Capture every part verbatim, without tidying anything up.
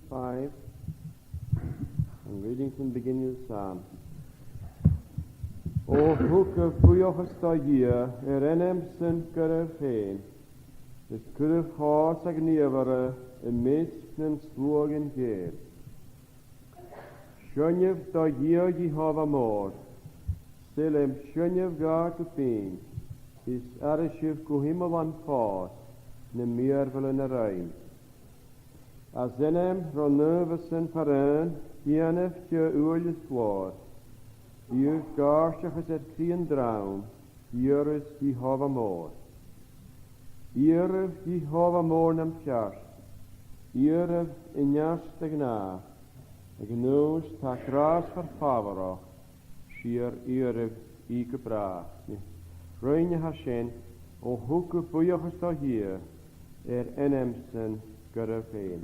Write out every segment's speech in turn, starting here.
Five. I'm reading from the beginning of the Psalm. O thugaibh buidheachas do Dhia air ainm-san goirear fhèin, is cuiribh còs a ghnìomharan am measg nan sluaghan geur. Seinnibh do Dhia, Iehòbhah mòr, sailm seinnibh dha gu binn, is aithrisibh gu h-iomlan fòs na mìorbhailean a rinn. Às ainm ro naomh-san faraon, dèanaibh Dhia uaill is glòir, iarraibh gàirdeachas air cridhe an dream, iarraibh Iehòbhah mòr. Iarraibh Iehòbhah mòr nam feart, iarraibh an neart a ghnàth, a ghnùis tha gràsmhor fàbharach, sìor iarraibh i gu bràth. Rinn e sin, o thugaibh buidheachas do Dhia air ainm-san goirear fhèin.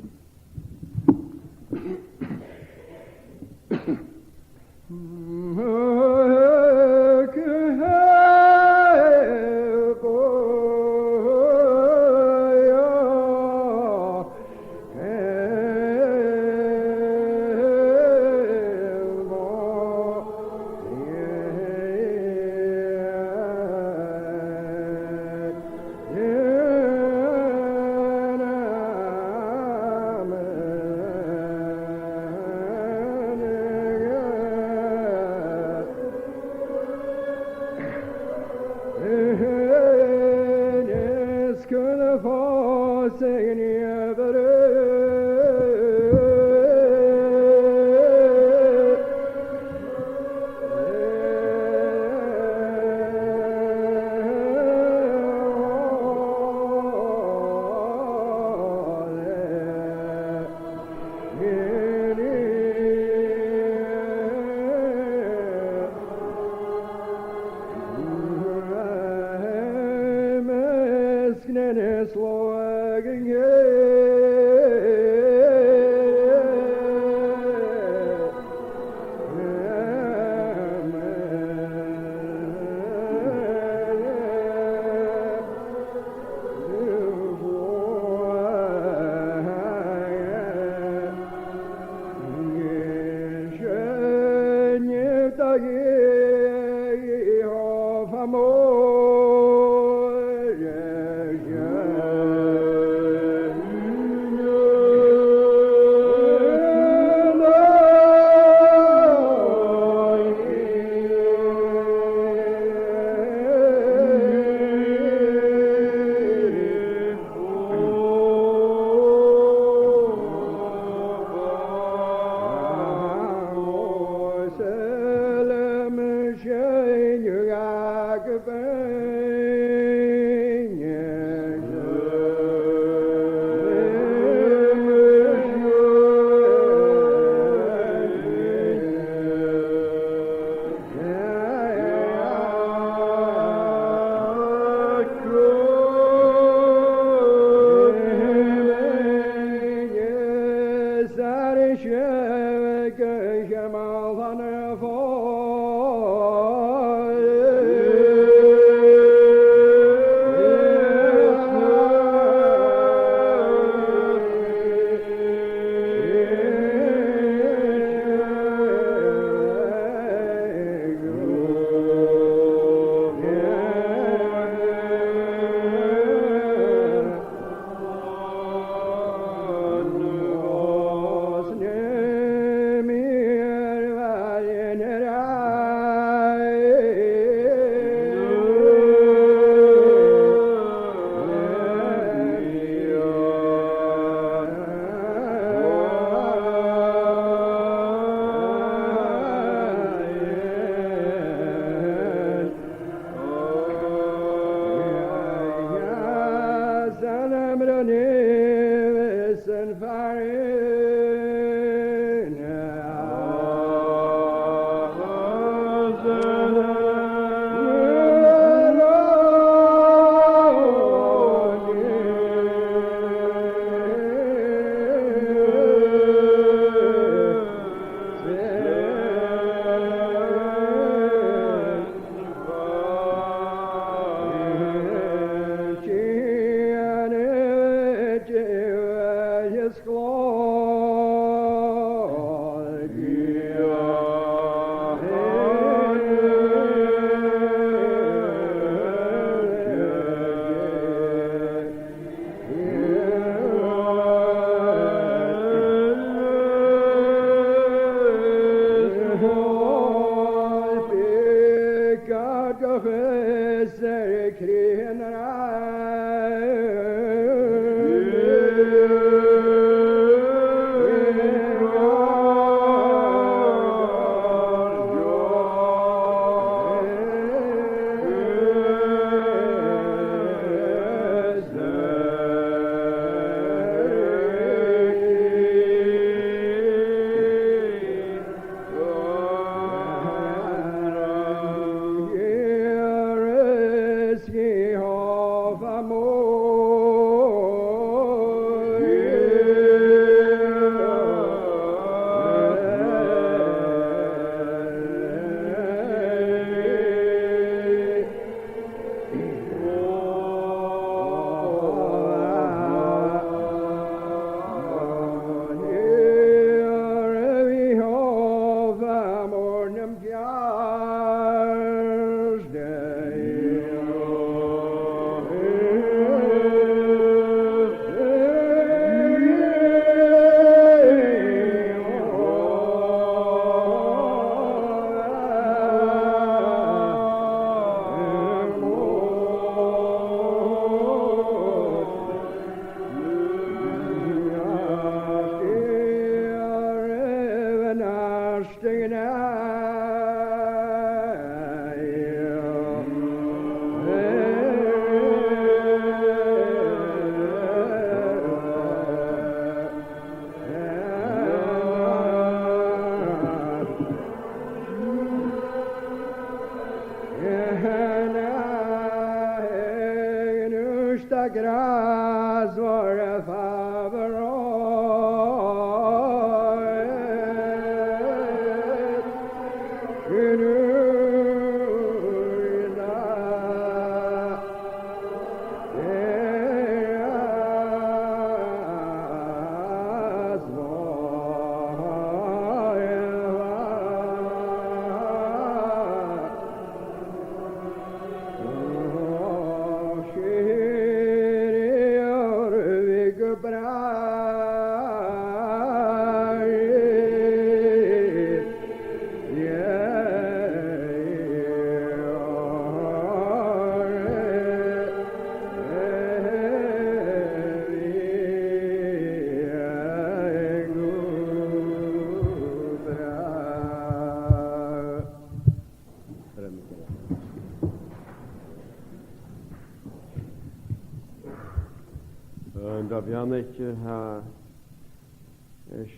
An do bheannaichte tha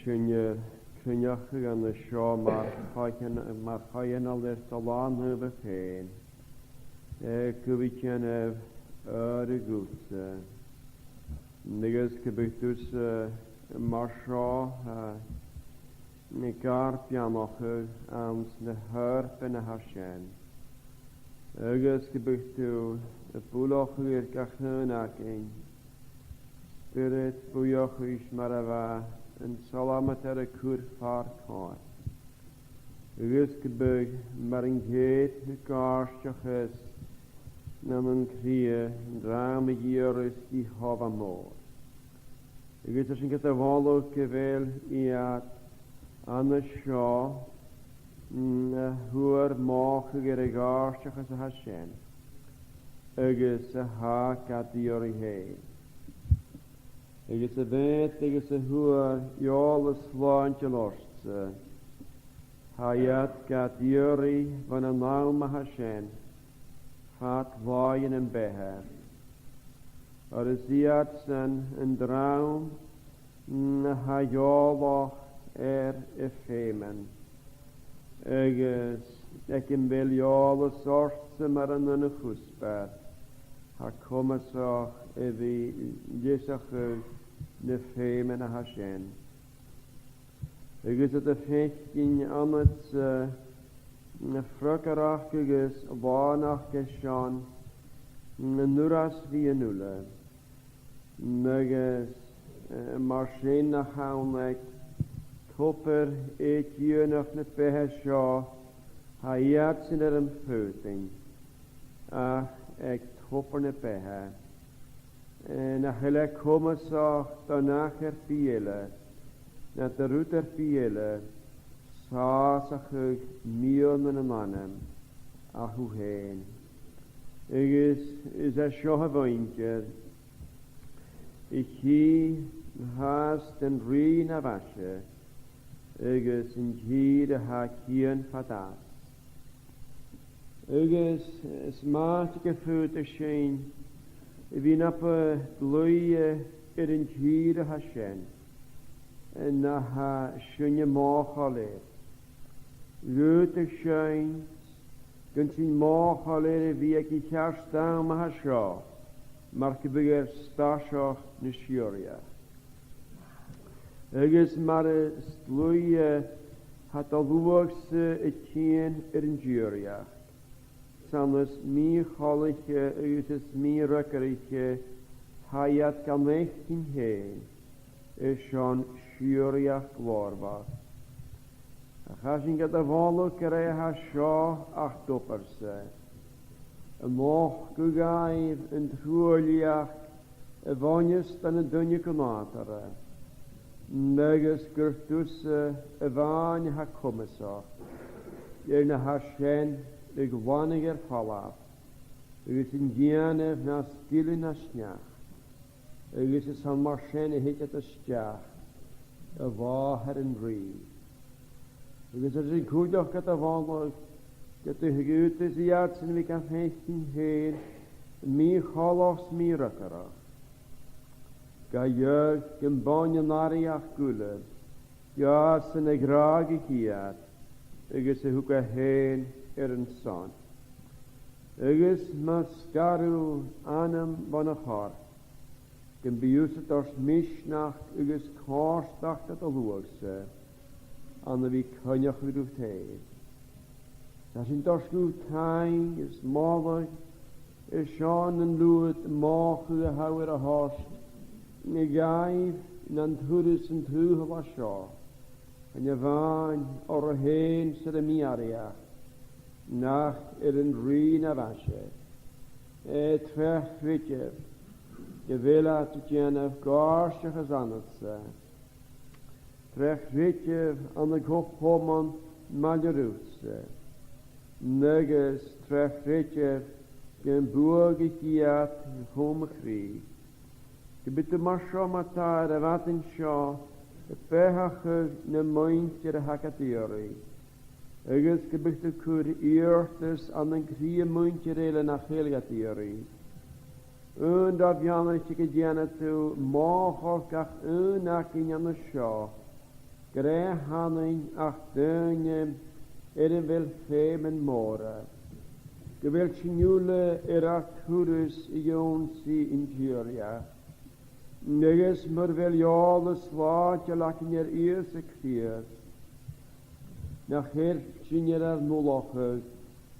sinne cruinneachadh an seo mar choithean-, mar choitheanal air do làmh-naomh fhèin, eh, gu bhith a' dèanamh adhradh dhutsa. Agus gum biodh tusa mar seo, eh, gar beannachadh anns na h-oidhirpean a tha sin. Agus gum biodh tu a' buileachadh air gach aon againn spiorad buidheachais mar a bha an salmadair a' cur far comhair. Agus gum biodh mar an ceudna gàirdeachas nan an cridhe an dream a dh'iarras Iehòbhah mòr. Agus tha sinn gad mholadh gu bheil iad an seo, mm, a fhuair mothachadh air a' ghàirdeachas a tha sin, agus a tha gad iarraidh fhèin. Agus a mheud agus a fhuair eòlas slàinteil ortsa, tha iad gad iarraidh bhon an àm a tha sin, fad làithean am beatha. Oir is iadsan an dream a tha eòlach air a' fheuman, agus aig am bheil eòlas ortsa mar an aon chuspair, tha comasach a bhith leasachadh na feuman a tha sin. Agus a tha faicinn annadsa, eh, na freagarrachd agus lànachd a tha sin, mm, an uireas bhith an uile. Agus, eh, mar sin, nach ann aig tobar èiginneach na beatha seo a tha iadsan air am faotainn, ach aig tobar na beatha, eh, nach eil e comasach do neach air bith eile, no do rud air bith eile, sàsachadh miannan an anam ach thu fhèin. Agus is e seo a' mhuinntir, a' chidhe a tha san rìgh na mhaise, agus an tìr a tha a' cian fad às. Agus is mathaid gum faodadh sinn a bhith na bu dlùithe air an tìr a tha sin, na tha sinne mothachail air. Dh'fhaodadh sinn gun sinn mothachail air a bhith aig a' cheart àm a tha seo, mar gum biodh air stairsneach na Siùireach. Agus mar as dlùithe tha do luchd-sa a' tighinn air an t-Siùireachd, 's ann as mì-choltaiche agus as mì-fhreagarraiche tha iad gan fhaicinn fhèin, airson Siùireachd glòrmhor. Ach tha sinn gad mholadh gur e a tha seo ach d' obair-sa. Am faca sibh an truaillidheachd a bhuineas do na daoine gu nàdarra, agus gur tusa a-mhàin a tha comasach, air na tha sin a ghlanadh air falbh, agus an dèanamh nas gile na sneachd, agus is ann mar sin a thig iad a-steach a làthair an rìgh. Agus tha sinn cuideachd gad mholadh, ged a dh'fhaodas iadsan a bhith gan fhaicinn fhèin, mì-choltach 's mì-fhreagarrach, gu dearbh gum b' ann an airidh ach uile, gu às an a ghràdh a chiad, agus a thug e fhèin air an son. Agus ma sgaradh anam bhon a' chorp, gum bi thusa a' toirt misneachd agus cofhurtachd do do luchd-sa, ann a bhith coinneachadh riut fhèin. Tha sinn a' toirt dhut taing is moladh airson an uair mhòr a tha thu air a thoirt dhaibh nan turas an t-saoghail a tha seo, chan e a-mhàin orra fhèin 's air a' mhì-airidheachd, ach air an rìgh na mhaise, eh, tro chreideamh gu bheil iad a' dèanamh gàirdeachas annadsa, tro chreideamh ann an co-chomann maille riutsa, agus tro chreideamh gum buadhaich iad a chum a' chrìdh. Gum bi thu mar seo ma-thà air a' mhadainn seo a' beathachadh na muinntir a tha gad iarraidh, agus gum bi thu a' cur iarrtas ann an cridhe muinntir eile nach eil gad iarraidh. Aon Dia bheannaichte, gun dèanadh tu mothachail gach aon againn an seo, gur e a th' annainn ach daoine air am bheil feum mòr, gu bheil sinn uile air ar turas a dh'ionnsaigh an t-Siùireachd. Agus mura bheil eòlas làidir againn air Ìosa Crìosd, nach eil sinn air ar n-ullachadh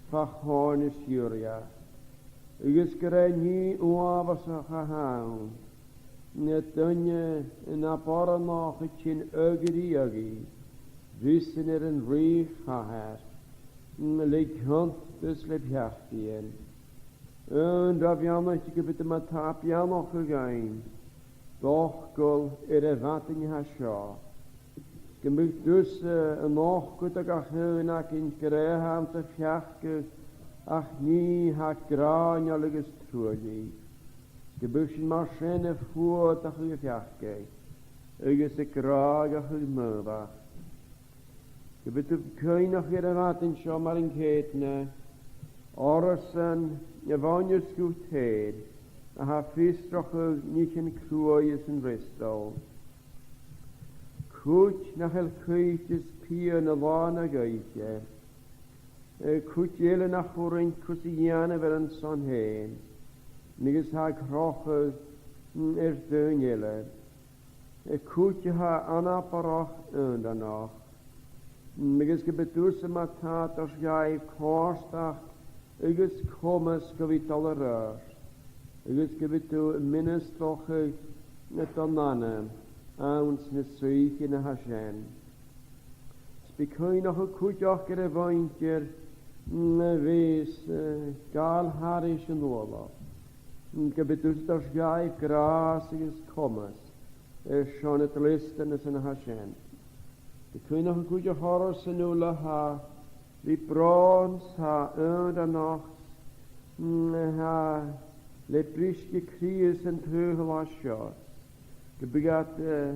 fa chomhair na Siùireach, agus gur e nì uabhasach a th' ann, na daoine na boireannach a' tighinn a dh'fhaicinn, ris an air an rìgh-chathair, le ciontas le peacaidhean. Aon Dia bheannaichte, gum bi thu ma-thà a' beannachadh dhuinn d' fhacal air a' mhadainn a tha seo. Gum bi thusa a' nochdadh do gach aon againn gur e a th' anns a' pheacadh ach nì a tha gràineil agus truaillidh. Gum bi sinn mar sin a' fuathachadh a' pheacaidh agus a' gràdhachadh maorbhachd. Gum bi thu cuimhneachadh air a' mhadainn seo mar an ceudna orrasan a bhuineas dhut fhèin, a tha fiosrachadh nithean cruaidh san fhreastal. Cuid nach eil cuibhte is pian an là no ag oidhche, eh, cuid eile nach urrainn cus a dhèanamh air an son fhèin, agus tha a' crochadh, mm, air daoine eile. Eh, cuid a tha anabarrach aonranach, mm, agus gum bi thusa ma-thà a' toirt dhaibh comhfhurtachd agus comas gu bhith a' dol air adhart, agus gum bi thu a' ministreachadh don anam anns na soithichean a tha sin. 'S bi cuimhneachadh cuideachd air a' mhuinntir, mm, a bhios, eh, gabhail thairis an uallach, mm, gum bi thusa a' toirt dhaibh gràs agus comas airson an dleastanas a tha sin. 'S bi cuimhneachadh cuideachd orrasan uile a tha ri bròn 's a tha aonranach, mm, tha le briseadh-cridhe san t-saoghal a tha seo, gum bi iad, eh,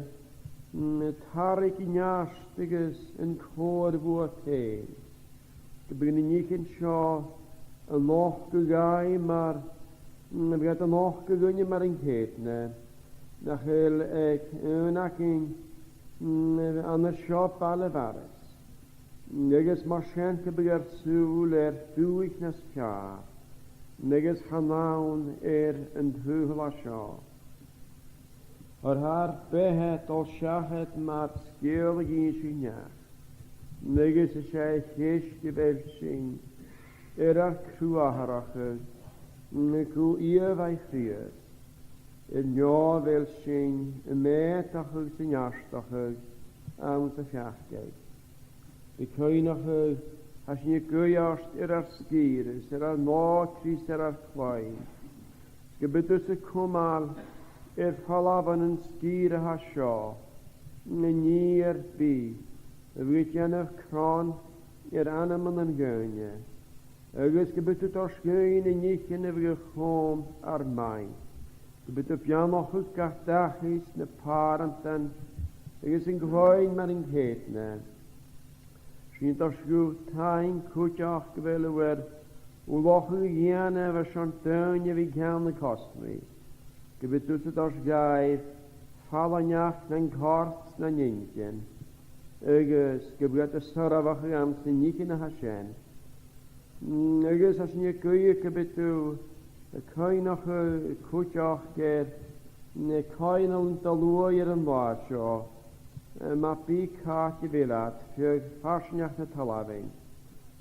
mm, a' tarraing an neart agus an còir bhuat fhèin. Gum bi na nithean seo a' nochdadh dhaibh mar, mm, gum bi iad a' nochdadh dhuinne mar an ceudna, nach eil aig aon againn, mm, ann an seo baile Bharras. Agus mar sin gum bi ar sùil air dùthaich nas fheàrr, agus chan ann air an t-saoghal a tha seo. Oir tha ar beatha a' dol seachad mar sgeul a dh'innseadh neach, agus is e a' cheist a bheil sinn air ar cruth-atharrachadh gu ìomhaigh Chrìosd, air neo a bheil sinn a' meudachadh 's a' neartachadh anns a' pheacadh. A' cuimhneachadh, tha sinn a' guidhe ort air ar sgìre, 's air ar n-òigridh, 's air ar cloinn. 'S gum bi thusa a' cumail air falbh bhon an sgìre a tha seo, an nì air bith, a bhiodh a' dèanamh cron air anam nan daoine. Agus gum bi thu a' toirt dhuinn na nithean a bhiodh a chum ar maith. Gum bi thu a' beannachadh gach dachaigh 's na pàrantan agus an cloinn mar an ceudna. Sinn a' toirt dhut taing cuideachd gu bheil thu air ullachadh a dhèanamh airson daoine a bhith ceann a' chosnaidh. Gum bi thusa a' toirt dhaibh fàileadh nan cort 's nan inntinn, agus gum bi iad a' soirbheachadh anns na nithean a tha sin. Mm, agus tha sinn a' guidhe gum bi thu a' cuimhneachadh cuideachd air na coitheanalan do luaidh air an là seo, eh, ma bith càit a bheil iad, feadh farsaingeachd na talmhainn.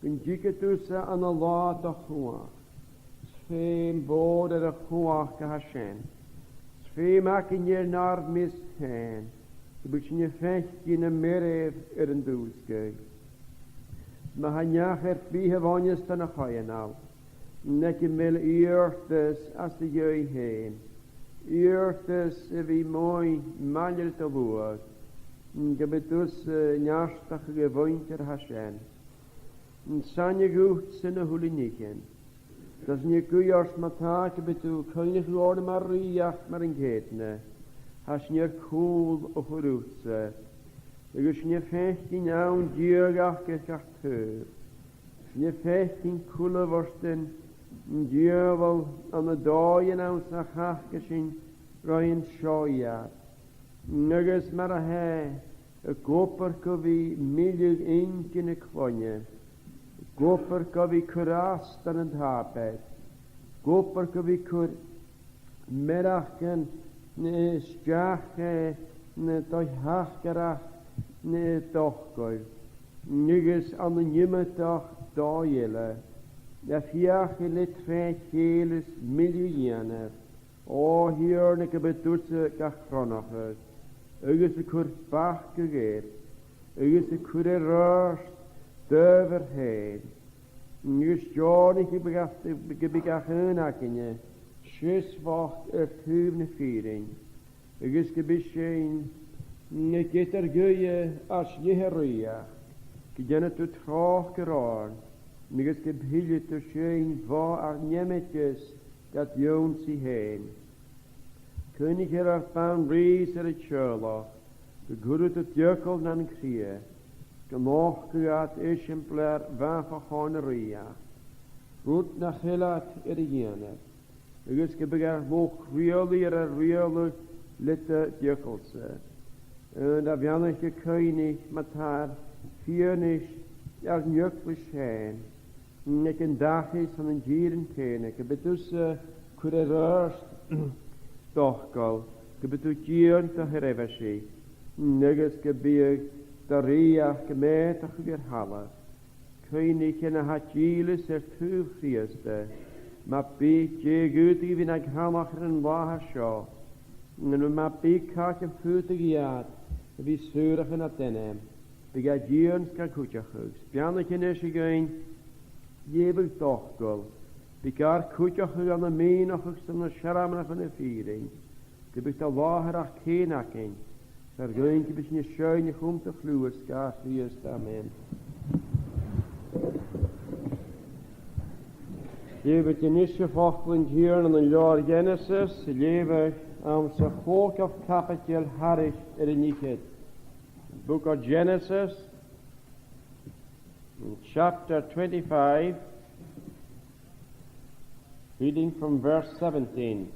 Gun tig thusa ann an là do chumhachd. 'S feum mhòr air a' chumhachd a tha sin. 'S feum againn air nar measg fhèin, gum bi sinn a' faicinn am mairbh air an dùsgadh. Ma tha neach air bith a bhuineas don a' choitheanal, aig am bheil iarrtas às do dhèidh fhèin, iarrtas a bhith a-muigh maille ri do shluagh, gum bi thusa a' neartachadh a' mhuinntir a tha sin. An soidhne dhutsa na h-uile nithean. Tha sinn a' guidhe ort ma-thà gum bi thu a' cuimhneachadh oirnn mar rìoghachd mar an ceudna. Tha sinn air cùl a chur riutsa. Agus sinn a' faicinn ann diadhachd air gach taobh. Sinn a' faicinn cuilbheartan an diabhail ann an dòighean anns nach fhaca sinn roimhe seo idir. Agus mar a tha e ag obair gu bhith milleadh inntinn na cloinne, ag obair gu bhith cur às dhan an t-Sàbaid, ag obair gu bhith cur mearachdan, eh, a-steach, eh, do thachartas, eh, d' fhacail, agus ann an iomadach dòigh eile, a' feuchainn le tro-chèile is milleadh a dhèanamh. Ò, a Thighearna, gum bi thusa ga chronachadh, agus a' cur bacadh air, agus a' cur air adhart d' adhbhar fhèin, agus deònaich gum bi gach, gum bi gach aon againne seasmhach air taobh na fìrinn, agus gum bi sinn ag eadar-ghuidhe às leth ar rìoghachd, gun dèanar tu tròcair oirnn, agus gum pillear tu sinn bho ar n-amaideas gad ionnsaigh fhèin. Cuimhnich air ar bana-rìgh 's air an teaghlach, gun cuireadh tu d' eagal nan cridhe, gun nochdadh iad eisimpleir mhath fo choin na rìoghachd, rud nach eil iad air a dhèanamh, agus gum bi ar luchd-riaghlaidh air ar riaghladh le d' eagal-sa. Aon a bheannaichte, cuimhnich ma-thà air fianais ar n-eaglais fhèin, aig an dachaigh 's ann an tìrean cèin, gum bi thusa a' cur air adhart d' fhacal, gum bi thu a' dìon do sheirbheisich, agus gum biodh do rìoghachd a' meudachadh air thalamh. Cuimhnich na tha dìleas air taobh Chrìosda, ma bith dè dh'fhaodadh a bhith nan crannchur an latha seo, no ma bith càit am faodadh iad a bhith saorach nad ainm, bi ga dìon 's ga cuideachadh. 'S beannaich a-nis dhuinn leughadh d' fhacail, bi gar cuideachadh ann am mìneachadh 's ann an searmonachadh na fìrinn, gum biodh do làthair ach ceum againn, 's ar dhuinn gum bi sinn a' seinn a-chum do chliù, air sgàth Chrìosd. Amen. Leughaidh mi a-nis facal an Tighearna ann an leabhar Ghenesis, a' leughadh anns a' chòigeamh caibideil thairis air an fhichead. Book of Genesis, chapter twenty-five, reading from verse seventeen.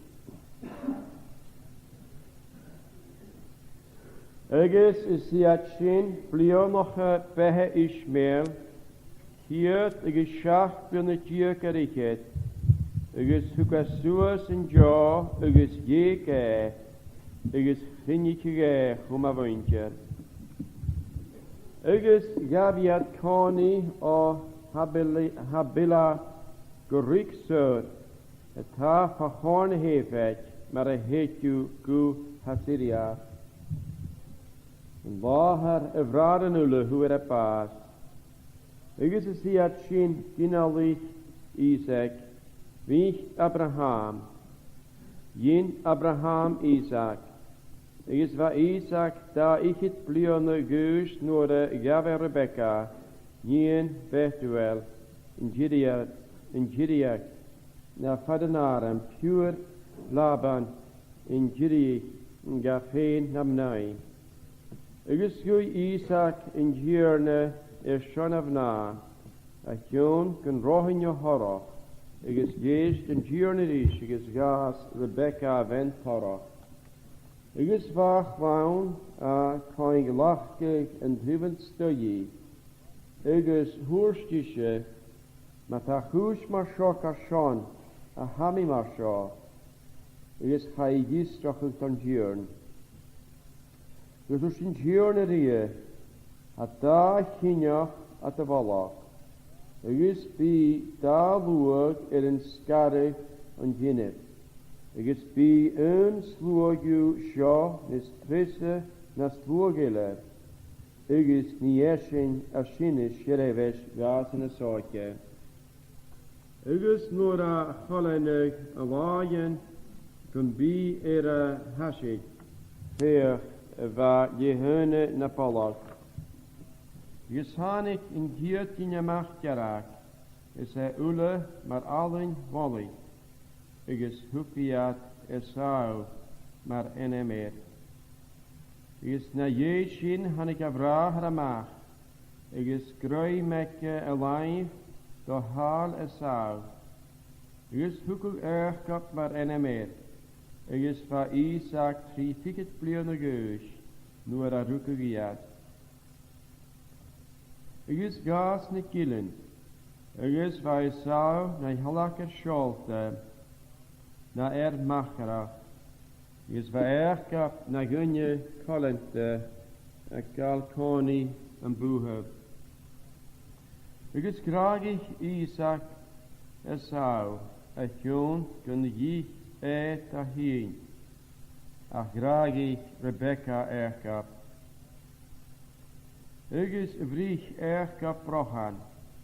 Agus is iad sin bliadhnacha beatha Ishmael, ceud agus seachd bliadhna deug air fhichead, agus thug e suas an deò, agus dh'eug e, agus chruinnicheadh e chum a mhuinntir. Agus ghabh iad còmhnaidh o Habili-, Habila gu ruig Sur, a tha fa chomhair na h-Èiphit, mar a thèid thu gu h-Asiria, an làthair a bhràithrean uile fhuair e bàs. Agus is iad sin ginealaich Isaac, mhic Abrahaim. Ghin Abraham Isaac, agus bha Isaac dà fhichead bliadhna a dh'aois nuair a ghabh e Rebecca, nighean Bhetuel, an Siria-, an Siriach, na fad an àraim, piuthar Laban, an Siriach, ga fhèin na mnathan. Agus ghuidh Isaac an Tighearna air seo na mnà, a chionn gun robh i na thoradh, agus dh'èist an Tighearna ris, agus dh'fhàs Rebecca a' bhean-torach. Agus bha a' chlann a' còmhghlacadh an taobh a-staigh, agus thuirt ise, Ma tha a' chùis mar seo gu sòn, a tha mi mar seo, agus chaidh i a dh'fhiosrachadh don Tighearna. Agus thuirt an Tighearna rithe, Tha dà chinneach ad bholg, agus bidh dà shluagh air an sgaradh an teine, agus bidh aon sluagh dhiubh seo nas treasa na sluagh eile, agus nì esan a sin as seirbheis dhàsan as òige. Agus nuair a choileanadh an làithean gum bi air a thaiseag, feuch, bha leth-aona na bolg. Agus thàinig an ceud gin a-mach dearg, is e uile mar fhallain mholaich, agus thug iad Esau mar ainm air. Agus na dhèidh sin thàinig a bhràthair a-mach, agus ghreim aige a làimh do shàil Esau, agus thugadh Iàcob mar ainm air, agus bha Isaac trì fichead bliadhna a dh'aois nuair a rugadh iad. Agus dh'fhàs na gillean, agus bha Esau na shealgair seòlta na fhear machrach, agus bha Iàcob na dhuine coileanta a' gabhail còmhnaidh am bùthaibh. Agus ghràdhaich Isaac Esau a chionn gun do dh'ith e da shinn, ach ghràdhaich Rebecca Iàcob. Agus bhruich Iàcob brochan,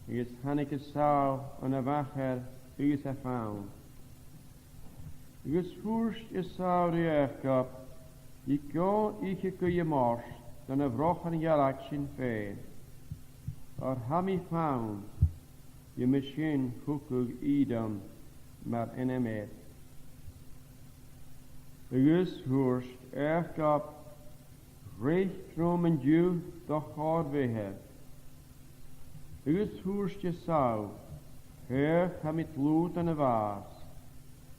agus thàinig Esau on a mhachair agus e fann. Agus thuirt Esau ri Iàcob, Dè cho ithe guidhe mòr dha na bhrochan dhearg sin fhèin? Oir tha mi fann. Uime sin thugadh Edom mar ainm air. Agus thuirt Iàcob, Reic rium an-diugh do chòir-bhreithe. Agus thuirt Esau, Feuch, tha mi dlùth dhan a' bhàs,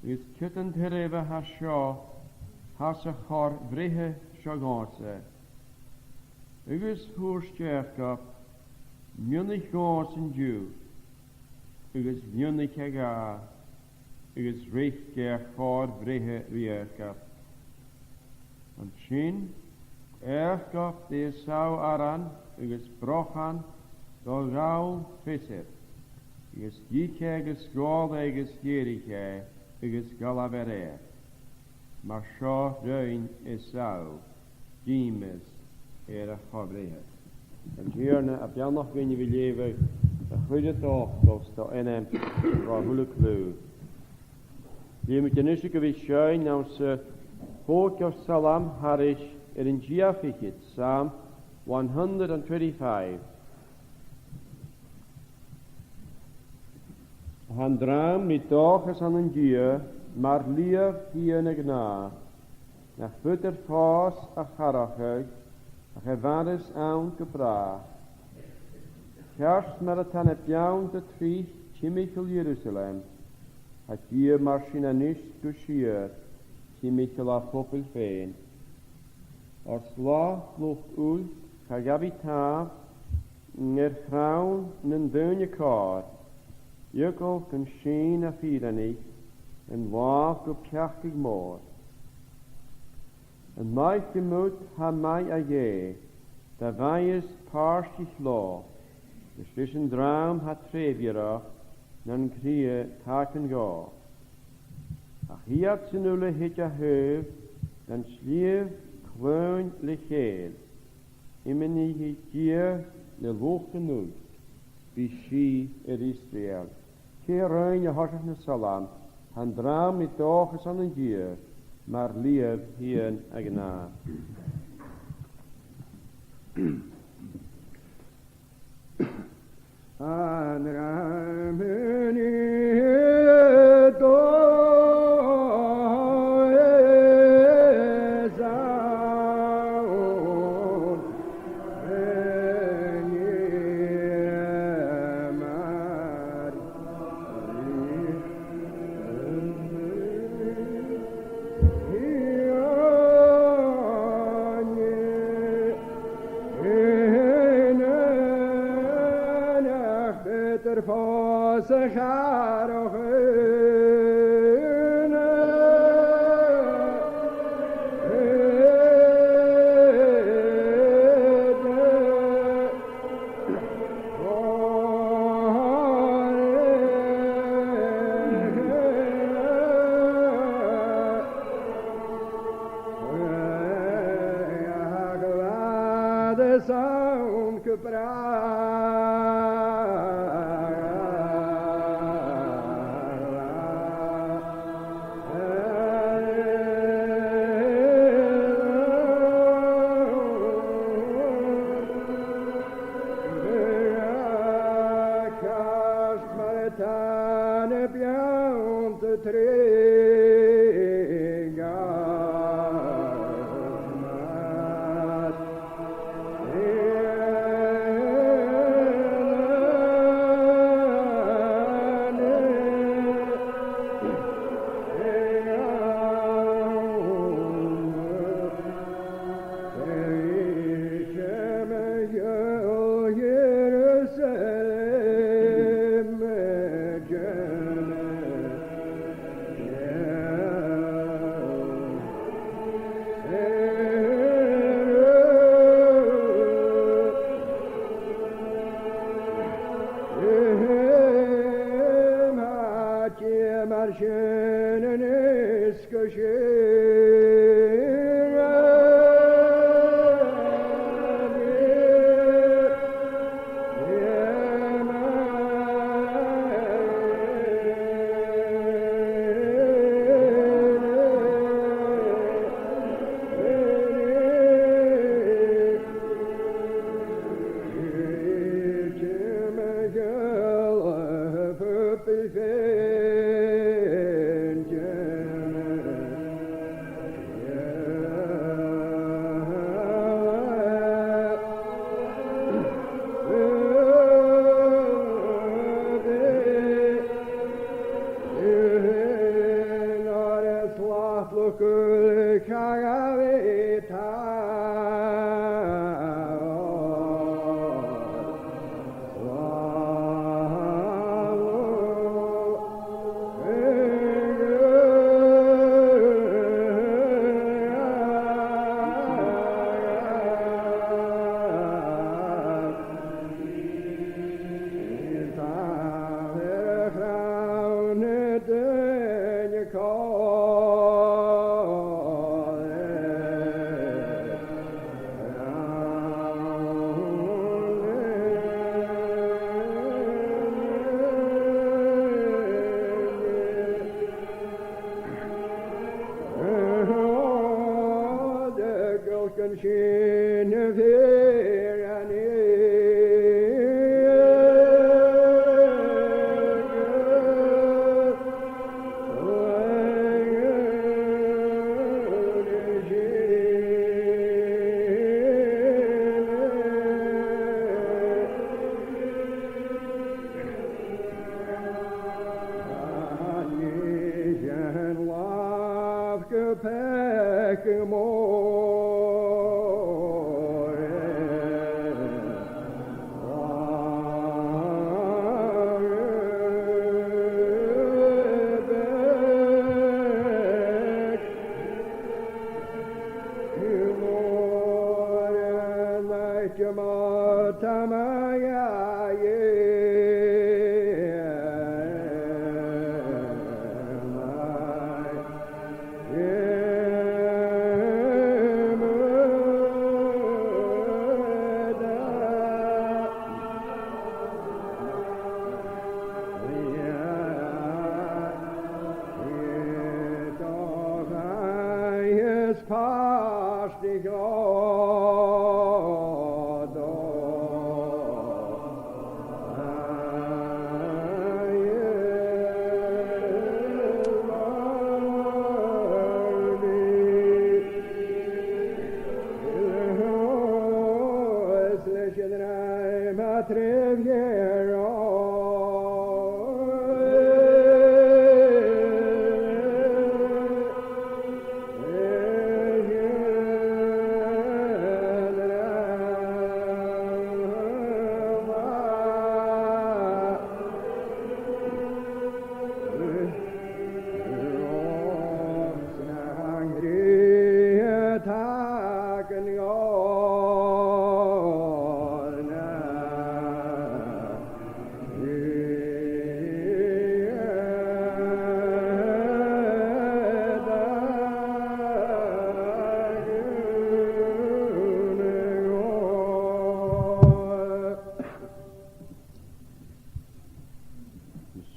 agus ciod an tairbhe a tha seo, tha sa chòir-bhreithe seo dhòmhsa? Agus thuirt Iàcob, Mionnaich dhòmhsa an-diugh. Agus mhionnaich e dha, agus reic e a chòir-bhreithe ri Iàcob. An sin, Iàcob, d' Esau aran agus brochan do dh'fhall feasgar, agus dh'ith e agus dh'òl e agus dh'èirich e, agus dh'fhalbh e roimhe. Mar seo rinn Esau dìmeas air a chòir-bhreithe. An Tighearna a' beannachadh dhuinn a bhith a' leughadh a h-uile dòchas do ainm ro a h-uile cliù. Leughaidh mi a-nis gu bhith a' seinn anns a' chòigeamh salm thairis air an dà fhichead, Psalm one hundred and twenty-five. Tha an dream ri dòchas ann an Dia, mar leughadh fhèin a-ghnàth, nach fhaodar fòs a charachadh, ach a mhaireas ann gu bràth. Ceart mar a tha na beanntan tric timcheall Ierusalem, tha Dia mar sin a-nis gu sìor timcheall a phobaill fhèin. Oir slat luchd-uilc cha ghabh i tàmh, air chrann nan daoine còir, eagal gun sìn a' fìreanaich an làmh gu peacadh mòr. Am maitheadh tu mud, tha maith, a Dhè, dha mhaitheas pàirt dhith leò, is ris an dream tha treubhaireach nan cridhe tacan dhomh. Ach iadsan uile thèid a thaobh dhan t-sliabh claoin le chèil, iomainidh Dia le luchd an uilc, bidh sìth air Israel. Cò rinn a thoiseach na Salm, tha an dream ri dòchas ann an Dia, mar leughadh fhèin a-ghnàth. An dream ri dòchas ann an Dia, mar Peacadh mòr.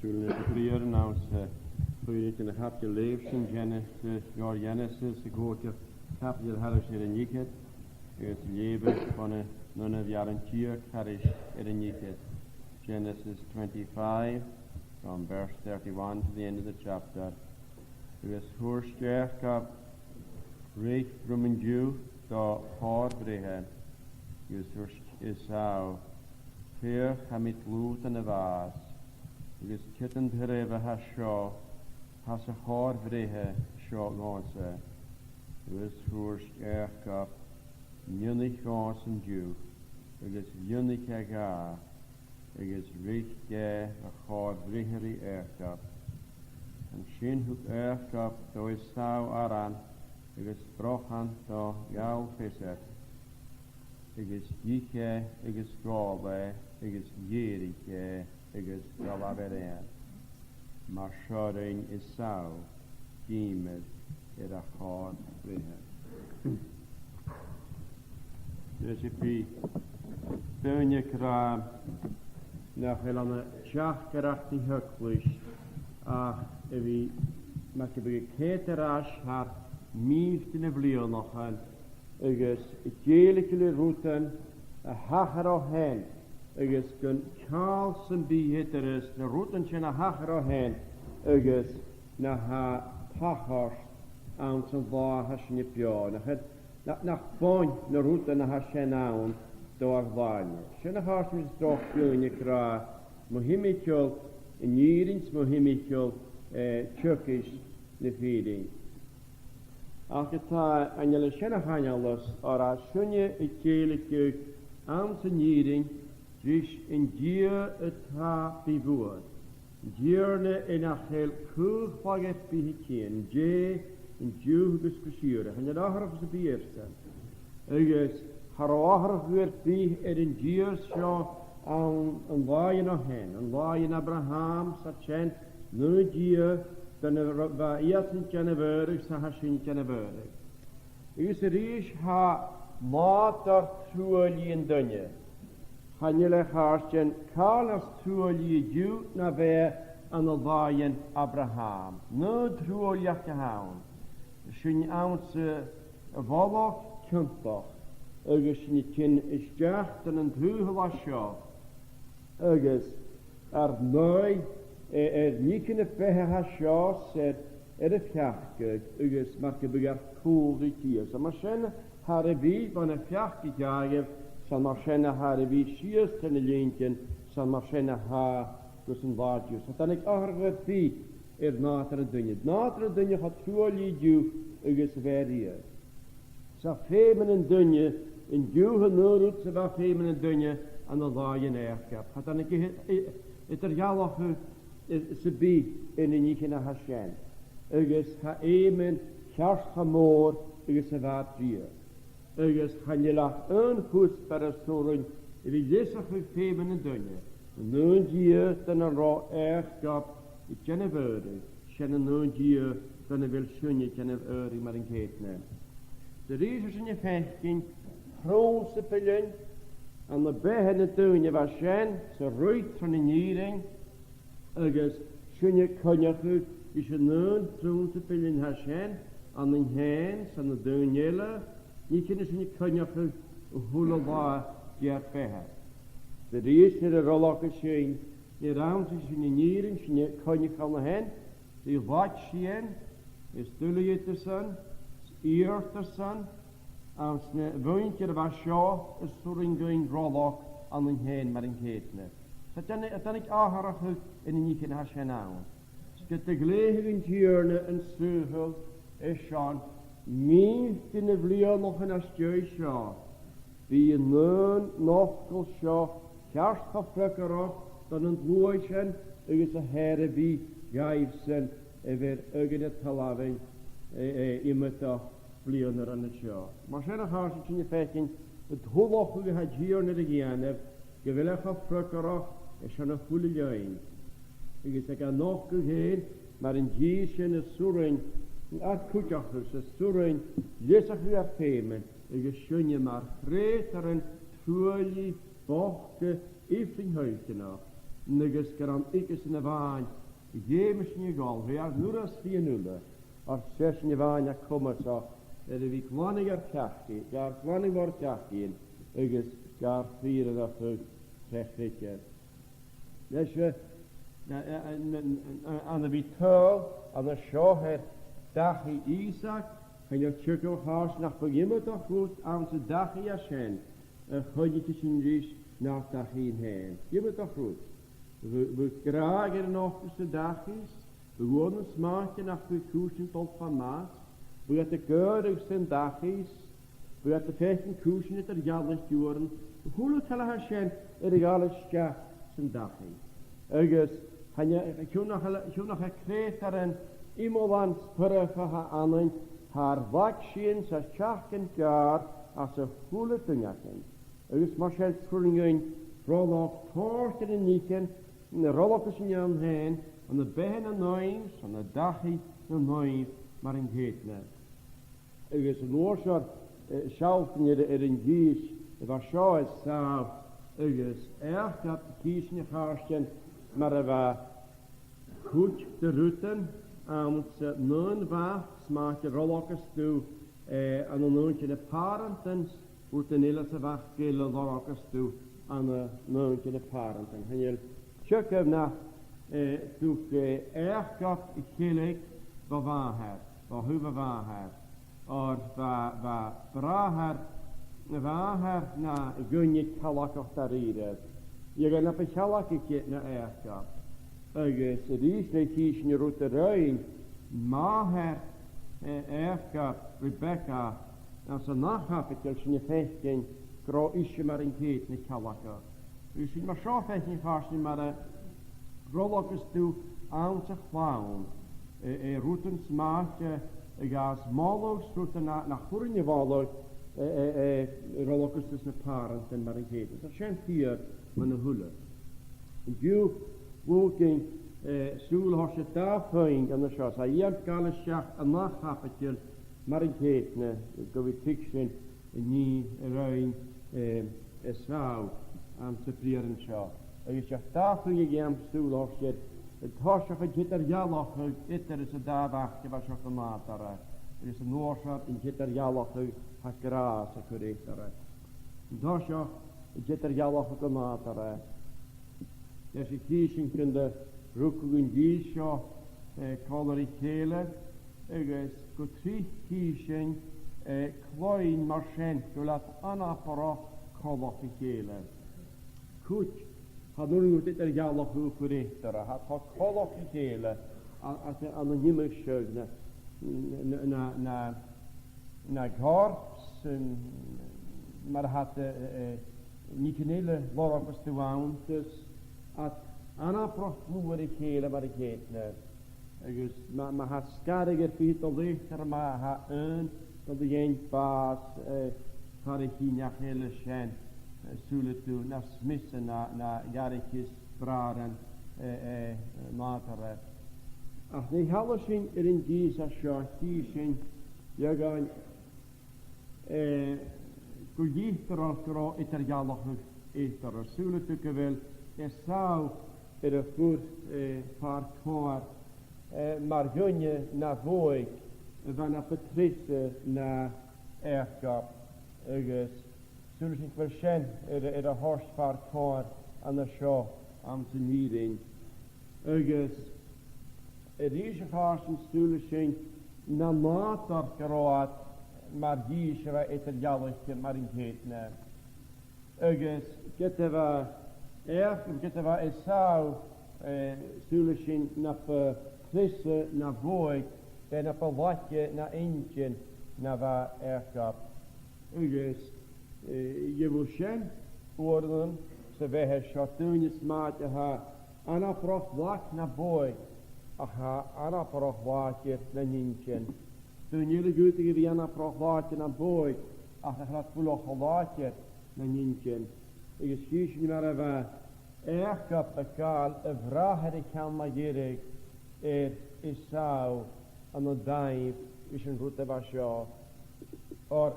Sùilean air a' bhriathran anns a' chuid den chaibideil a leugh sinn, Genesis, eh, Genesis, a' còigeamh caibideil thairis air an fhichead, agus leughaidh sinn bhon a' naoidheamh rann deug thairis air an fhichead. Genesis twenty-five, from verse thirty-one to the end of the chapter. Agus thuirt Iàcob, Reic rium an-diugh do chòir-bhreithe. Agus thuirt Esau, Feuch, tha mi dlùth dhan a' bhàs, agus ciod an tairbhe a tha seo, tha sa chòir-bhreithe seo dhòmhsa. Agus thuirt Iàcob, Mionnaich dhòmhsa an-diugh, agus mhionnaich e dha, agus reic e a chòir-bhreithe ri Iàcob. An sin thug Iàcob do Esau aran agus brochan do ghabhail-pheasair, agus dh'ith e agus dh'òl e agus dh'èirich e agus dh'fhalbh e air. Mar seo rinn Esau dìomhair air a chòir-bhreithe. Agus bidh daoine ag ràdh nach eil ann an teachdaireachd na h-eaglais ach a bhith, mar gum biodh, a' coimhead air ais thar mìltean de bhliadhnaichean agus a' dèiligeadh ri rudan a thachair o shean, agus gun càil sam bith eadar na rudan sin a thachair o shean agus na tha a' tachairt anns an là a tha sinne beò. Nach eil, na, nach boinn na rudan a tha sin ann do ar làimh. Sin a chàirdean, is dòcha, daoine ag ràdh mu thimcheall an fhìrinn, mu thimcheall, eh, teagasg na fìrinn. Ach tha, chan eil sin a' chrìonadh oirnn, oir tha sinne a' dèiligeadh anns an fhìrinn ris an Dia a tha bith-bhuan, an Tighearna air nach eil caochladh air bith a' tighinn, an-dè, an-diugh agus gu sìorraidh. Chan eil atharrachadh sam bith airsan. Agus cha robh atharrachadh air bith air an Dia seo ann an làithean o shean, an làithean Abrahàim, 's iad sin, no Dia, dhan a bha iadsan a' dèanamh adhradh, 's a tha sinn a' dèanamh adhradh. Agus a-rithist tha nàdar truaillidh an duine. Chan eil, a chàirdean, càil nas truaillidh an-diugh na bha ann an làithean Abrahàim. No truailleachd a th' ann. Sinn anns a' mhullach ciontach, agus sinn a' tighinn a-steach dhan an t-saoghal a tha seo, agus ar n-aghaidh, eh, air nithean a' bheatha a tha seo, 's air, air a pheacadh, agus mar gum biodh ar cùl ri Dia. 'S ann mar sin a tha e air a bhith bhon a' pheacadh a ghabh, 's ann mar sin a tha e air a bhith sìos tro na linntean, 's ann mar sin a tha e gus an là an-diugh. 'S cha tàinig atharrachadh air bith air nàdar an duine. Nàdar an duine cho truaillidh an-diugh agus a bha riamh. 'S e feuman an duine an-diugh an aon rud 's a bha feuman an duine ann an làithean Iàcoib. Cha tàinig e-, e-, eadar-dhealachadh sam bith anns na nithean a tha sin. Agus tha feuman cheart cho mòr agus a bha riamh. Agus chan eil ach aon chuspair as urrainn a bhith leasachadh feuman an duine. An aon Dia dhan an robh Iàcob a' dèanamh adhraidh, 's e an aon Dia dhan a bheil sinne a' dèanamh adhraidh mar an ceudna. 'S a-rithist, tha sinn a' faicinn prionnsapalan ann am beatha na daoine a bha sin, 's a' ruith tron an fhìrinn, agus sinne a' coinneachadh ris an aon phrionnsapalan a tha sin, ann an teaghlach, 's ann an daoine eile, nì, chì sinn sinne a' coinneachadh a h-uile là de ar beatha. 'S a-rithist, nuair a rolagas sinn, nuair a rolagas sinn an fhìrinn, sinne a' coinneachadh ann a shin, ri laidsinn, is duilgheadasan, is iarrtasan, anns na mhuinntir a bha seo, is 's urrainn dhuinn rolag ann an teaghlach mar an ceudna. 'S tha, tha, tha atharrachadh anns na nithean a tha sin ann. 'S ged a ghlèidheadh an Tighearna an saoghal airson mìltean de bhliadhnaichean às dèidh seo, bidh an aon fhacal seo ceart cho freagarrach dhan an t-sluagh sin agus a tha air a bhith dhaibhsan a bha air aghaidh na talmhainn, eh, eh, iomadach bliadhna ron a seo. Mar sin, a chàirdean, tha sinn a' faicinn an t-ullachadh a tha an Tighearna air a dhèanamh, gu bheil e cho freagarrach airson a h-uile linn. Agus aig an fhacal fhèin, mar an dithis sin, is urrainn ar cuideachadh, is urrainn leasachadh ar feuman, agus sinne mar chreutairean truaillidh, bochda, ifrinn-thoileach, agus gur ann thuigesan a-mhàin a dh'fheumas sinn a dhol, bho ar n-uireasbhaidh uile, oir 's e sinn a-mhàin a tha comasach air a bhith a' glanadh ar peacaidh, gar glanadh bho ar peacaidhean, agus gar fìreanachadh tro chreideamh. Leis, eh, na, eh, eh, na, na, ann a bhith a' tadhal an seo air dachaigh Isaac, chan eil teagamh, a chàirdean, nach bu iomadach rud anns an dachaigh a tha sin a choinnicheadh sinn ris nar dachaighean fhèin. Iomadach rud. Bha, bha gràdh air an fhacal san dachaigh, bha uaireannan 's mathaid nach biodh cùisean a' dol cho math, bha iad ag adhradh san dachaigh, bha iad a' faicinn cùisean eadar-dhealaichte uaireannan, a h-uile càil a tha sin air a dhol a-steach san dachaigh. Agus chan e, chionn nach eil, chionn nach eil creutairean iomlan spioradail a th' annainn, tha ar laidsinn 's ar teachdan gàir anns a h-uile duine againn. Agus mar sin, 's urrainn dhuinn rolag toirt air na nithean a rolagas sinn ann fhèin, ann am beatha na naoimh, 's ann an dachaigh na naoimh mar an ceudna. Agus an uair sin, eh, sealltainn air, air an dithis a bha seo air Esau agus Iàcob, chì sinn, a chàirdean, mar a bha cuid de rudan anns an aon mhac, 's mathaid a rolagas tu, eh, ann an aon de na pàrantan, rudan eile sa mhac eile a rolagas tu ann an aon de na pàrantan. Chan eil teagamh nach, eh, thug, eh, Iàcob a cheilig bho mhàthair, bho thaobh a mhàthar. Oir bha, bha bràthair, bha athair na dhuine cealgach dha-rìribh. Dìreach na bu chealgaiche na Iàcob. Agus a-rithist, nuair a chì sinn an rud a rinn màthair, eh, Iàcoib, Rebecca, anns an ath chaibideil, tha sinn a' faicinn gun robh ise mar an ceudna cealgach. Agus sinn mar seo a' faicinn, a chàirdean, mar a rolagas tu anns a' chlann, eh, eh, rudan 's mathaid, eh, a ghabhas moladh 's rudan nach, nach urrainn a mholadh, eh, eh, eh, a rolagas tu sna pàrantan mar an ceudna. Tha sin fìor mun a h-uile. An-diugh, dh'fhaodainn, eh, sùil a thoirt air dà phuing an seo, 's a dh'fheuch a' gabhail a-steach an ath chaibideil mar an ceudna, gu bhith a' tuigsinn an nì a rinn, eh, Esau anns a' bhriathran seo. Agus 's e dà phuing a dh'fheuchainn sùil a thoirt air, an toiseach an t-eadar-dhealachadh eadar an dà mhac a bha seo gu nàdarra, agus an uair sin an t-eadar-dhealachadh a tha gràs a' cur eatarra. An toiseach an t-eadar-dhealachadh gu nàdarra. Leis a' chìsean gun do rugadh an dithis seo, eh, còmhla ri chèile, agus gu tric chì sinn, eh, cloinn mar sin, gu bheil iad anabarrach coltach ri chèile. Cuid, chan urrainn dhut eadar-dhealachadh a chur eatarra, tha, tha coltach ri chèile, a, a, ann an iomadh seagh na, na, na, na, na corps, um, mar a tha, eh, eh, nithean eile lorg is tu ann, agus iad anabarrach dlùth air a chèile mar an ceudna. Agus ma, ma tha sgaradh air fichead de leithid, tha e math, tha aon de dh'fhèin bàs, eh, far a' chinnidh eile sin, eh, saoilidh tu, nas miosa na, na gàrraidhean is bràithrean, eh, eh, nàdarra. Ach nuair a sheallas sinn air an dithis a seo, chì sinn, beagan, eh, gu litireil gun robh eadar-dhealachadh eatarra. Saoilidh tu gu bheil Esau air a chur, eh, far comhair, eh, mar dhuine na bhodhaig, a bha na bu treasa na Iàcob, agus saoilidh sinn gu bheil sin air, air a thoirt far comhair an seo anns an fhìrinn. Agus a-rithist, a chàirdean, saoilidh sinn na nàdar gun robh iad mar dhithis a bha eadar-dhealaichte mar an ceudna. Agus ged a bha Iàc-, ged a bha Esau, eh, saoilidh sinn, na bu treasa na bhodhaig, bha e na bu laige na inntinn na bha Iàcob. Agus, eh, gheibh thu sin uaireannan sa bheatha seo, daoine 's mathaid a tha anabarrach lag na bodhaig, ach a tha anabarrach làidir nan inntinn. Daoine eile dh'fhaodadh a bhith anabarrach làidir nam bodhaig, ach nach eil iad buileach cho làidir nan inntinn. Agus chì sinn mar a bha Iàcob a' gabhail a bhràthair a cheann mu dheireadh air Esau ann an dàimh ris an rud a bha seo. Oir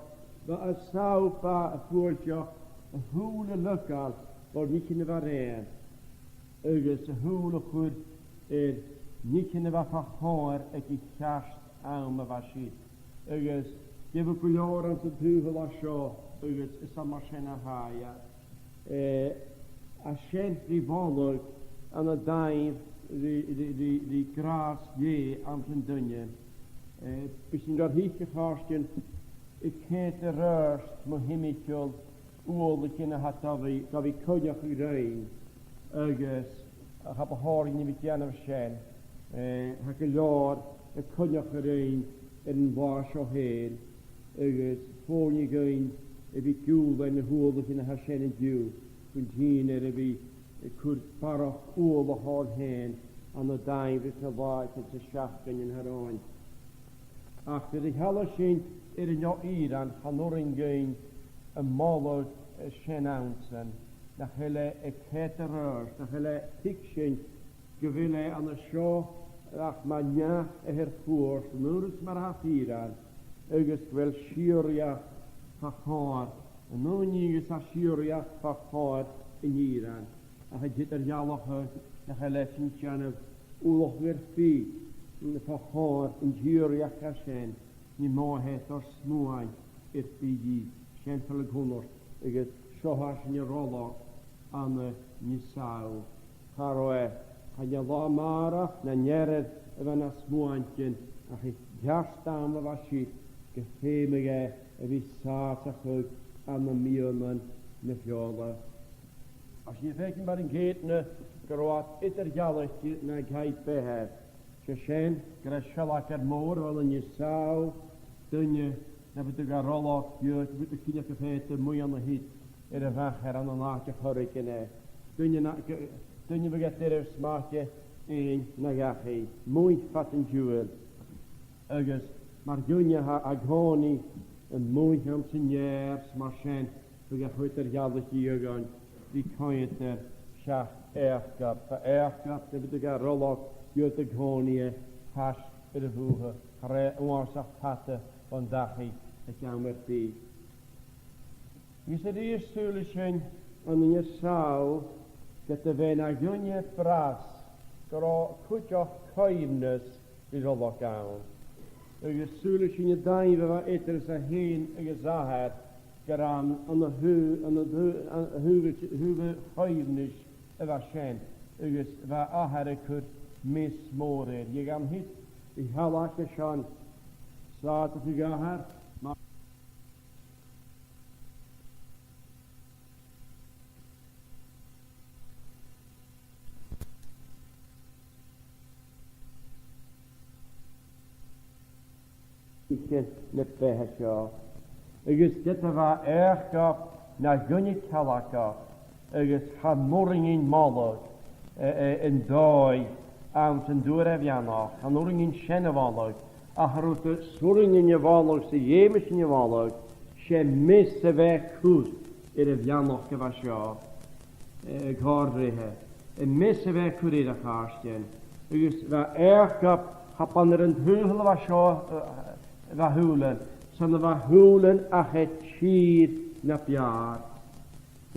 bha Esau, bha e a' fuaigheal a shùil a leigeil bho nithean a bha rèidh, agus a shùil a chur air nithean a bha fa chomhair aig a' cheart àm a bha siud. Agus gheibh thu gu leòr anns an t-saoghal a seo, agus 's ann mar sin a tha e. Eh, a' seinn ri bholg ann an dàimh ri, ri, ri, ri gràs Dhè anns an duine. Eh, bidh sinn gar thuigsinn, a chàirdean, a' coimhead air adhart mu thimcheall uallaichean a tha gu bhith, gu bhith a' coinneachadh rinn, agus cha bu chòir dhuinn a bhith a' dèanamh sin. Eh, tha gu leòr a' coinneachadh rinn air an là seo fhèin, agus fòghnaidh dhuinn a bhith a' giùlain na h-uallaichean a tha sin an-diugh, gun dèan air a bhith a' cur barrachd uallach oirnn fhèin ann an dàimh ris na làithean 's na seachdainean a tha romhainn. Ach nuair a sheallas sinn air an Ìosa, chan urrainn dhuinn am moladh, eh, sin ann-san, nach eil e a' coimhead air adhart, nach eil e a' tuigsinn gu bheil e an seo ach mar neach a tha air chuairt, an uair sin mar a tha e air, agus gu bheil sìorraidheachd fa chomhair an duine agus tha sìorraidheachd fa chomhair an fhìrein. Ach an t-eadar-dhealachadh, nach eil e sin a' dèanamh uallach air bith fa chomhair an t-sìorraidheachd sin, nì motha e dha smuain air bith dhi. Sin far a chunnaic, agus seo tha sinn a' roileach ann an Esau. Cha robh e, chan e latha màireach na nearar a bha na smuaintean, ach a' cheart àm a bha siud gum feumadh e a bhith sàsachadh ann am meadhanan na feòla. Agus nì sinn fhaicinn mar an ceudna gun robh iad eadar-dhealaichte nan caitheamh-beatha. 'S e sin gur e sealgair mòr a bh' ann an Esau, duine na bu toigh dha roileach, bu toigh dha cinneachadh fhèin a bhith a' muigh ann a shin air a' mhachair ann an àite a chuireadh e. Duine na, duine a bhiodh e doirbh smachd fhaighinn na dhachaigh, a-muigh fad an t-siubhail. Agus mar dhuine a tha an-còmhnaidh a-muigh anns an fheur, 's mar sin, bhiodh e cho eadar-dhealaichte dha ri coimhead air seach Iàcob. Bha Iàcob, na bu toigh dha roileach, bhiodh e an-còmhnaidh faisg air a' bhùtha, cha robh e uabhasach fada bhon dachaigh aig àm air bith. Agus a-rithist, saoilidh sinn ann an Esau, ged a bha e na dhuine bras, gun robh cuideachd coibhneas ri roileach ann. Agus saoilidh sinn an dàimh a bha eadar-sa fhèin agus athair, gur ann, ann an taobh, ann an taobh, ann an taobh, taobh a choibhneis a bha sin, agus bha athair a' cur meas mòr air. Dè am fear a shealg e sin, sàsachadh athair, ma- Sin na beatha seo. Agus ged a bha Iàcob na dhuine cealgach, agus chan urrainn dha moladh, eh, eh, an dòigh anns an d' fhuair e a bheannachd, chan urrainn dha sin a mholadh, ach an rud as urrainn dha a mholadh, 's a dh'fheumas sinn a mholadh, 's e meas a bha e a' cur air a' bheannachd a bha seo, eh, a' chòir-bhreithe. Am meas a bha e a' cur air, a chàirdean. Agus bha Iàcob, cha b' ann air an t-saoghal a bha seo, eh, a bha a shùilean, 's ann a bha a shùilean ach air tìr na b' fheàrr.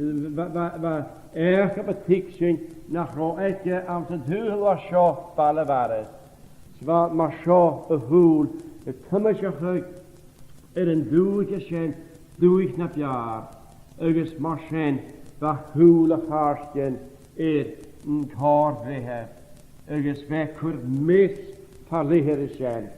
Bha, bha, bha Iàcob a' tuigsinn nach robh aige anns an t-saoghal a bha seo baile a mhaireas. 'S bha mar seo a shùil a' cuimseachadh air an dùthaich sin, dùthaich na b' fheàrr, agus mar sin bha a shùil, a chàirdean, air a' chòir-bhreithe, agus bha e a' cur meas fa leth air sin,